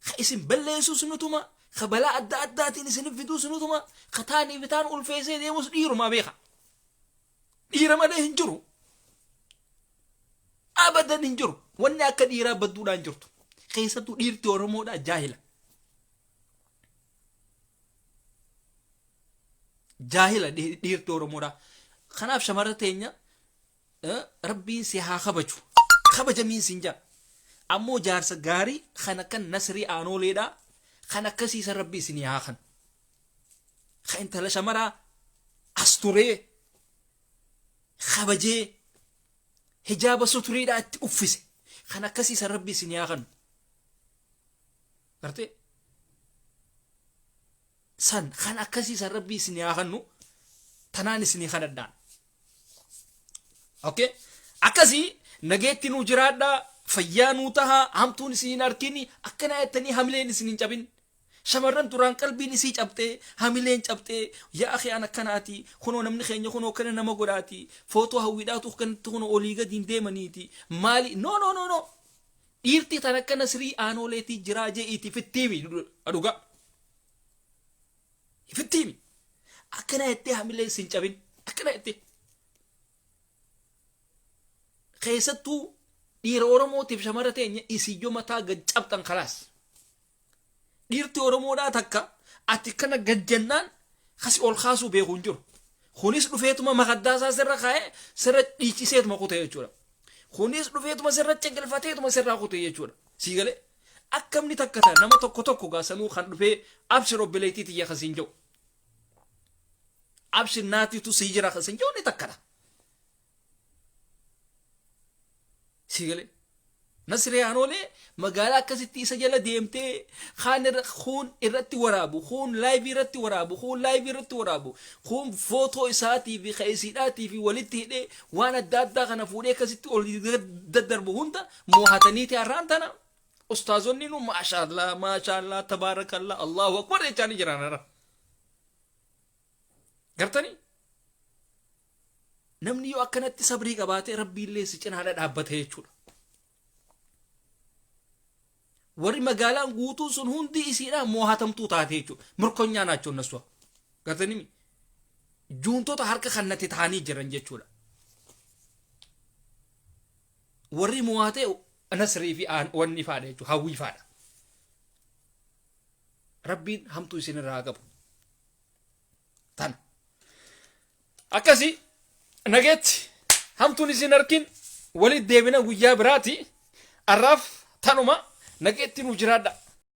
[SPEAKER 1] ka isin balleessuus nutuma, ka balaa adda addaatiin isin fiduus nutuma, ka taanii fi taan ulfeessee deemus dhiirumaa beeka. Dhiira malee hin jiru. Abadan hin jiru. Wanni akka dhiiraa badduudhaan jirtu. Keessattuu dhiirti Oromoodhaa jaahila. Jaahila dhiirti Oromoodhaa. Kanaaf shamarra teenya, Rabbiin si haa kabaju. Kabajamiin sin jaa. Ammoo jaarsa gaarii kan akka Nasrii Aanooleedhaa kan akkasiisa Rabbi isinii haa kanu. Kan intala shamaraa as turee kabajee hijaaba suturiidhaa itti uffise kan akkasiisa Rabbi isinii haa kanu. Gartee? San kan akkasiisa Rabbi isinii haa kanu, tanaan isinii kadhadhaan. Okay? Akkasii nageetti nuu jiraadhaa, fayyaa nuu tahaa, hamtuun isin hin argini, akkanaa jettanii hamileen isin hin cabin. Shamarran duraan qalbiin isii cabxee, hamileen cabxee, yaa akhi an akkanaati, kunoo namni keenya kunoo akkana nama godhaati, footoo hawwiidhaatu akkanatti kunoo olii gadi hin deemaniiti, maali? No, no, no, no. Dhiirti tan akka Nasrii Aanooleetii jiraa je'iiti fittiimi dhugaa. Fittiimi. Akkana jettee hamileen sin cabin. Akkana jettee. Keessattuu dhiira Oromootiif shamara teenya isiyyoo mataa gad cabxan kalaas. Dhiirti Oromoodhaa takka ati kana gad jennaan kasi ol kaasuu beeku hin jiru. Kunis dhufeetuma makaddaa isaa sirra kaa'ee sirra dhiichiseetuma kute jechuudha. Kunis dhufeetuma sirra cingilfateetuma sirraa kute jechuudha. Sii galee akkamni takka ta'a nama tokko tokko gaasanuu kan dhufee abshir obboleettii tiyya kasiin jedhu. Abshir naatiitu sii jira kasiin jedhu ni takkadha. Sii galee. Nasree Aanoolee magaalaa akkasitti isa jala deemtee kaan irra kuun irratti waraabu, kuun laayivii irratti waraabu, kuun laayivii irratti waraabu, kuun footoo isaatii fi ka'isiidhaatii fi walitti hidhee waan adda addaa kana fuudhee akkasitti ol daddarbu hunda moohataniiti har'aan tana. Ustaazonni nu maashaallah maashaallah tabaarakallah Allahu akbar jechaanii jiran har'a. Gartanii? Namni yoo akkanatti sabrii qabaate Rabbiillee si cinaadha dhaabbata jechuudha. Warri magaalaan guutuun sun hundi isiidhaan moohatamtuu taate jechuudha. Mirkonyaa naachoon nasu'a. Gartanii juuntota harka kannate ta'anii jiran jechuudha. Warri moohate Nasrii fi wanni faadha jechuudha. Hawwii faadha. Rabbiin hamtuu isinirraa haa qabu. Tana. Akkasii nageetti, hamtuun isin arkin, walitti deebina guyyaa biraati. Arraaf tanuma, nageetti nu jiraadha.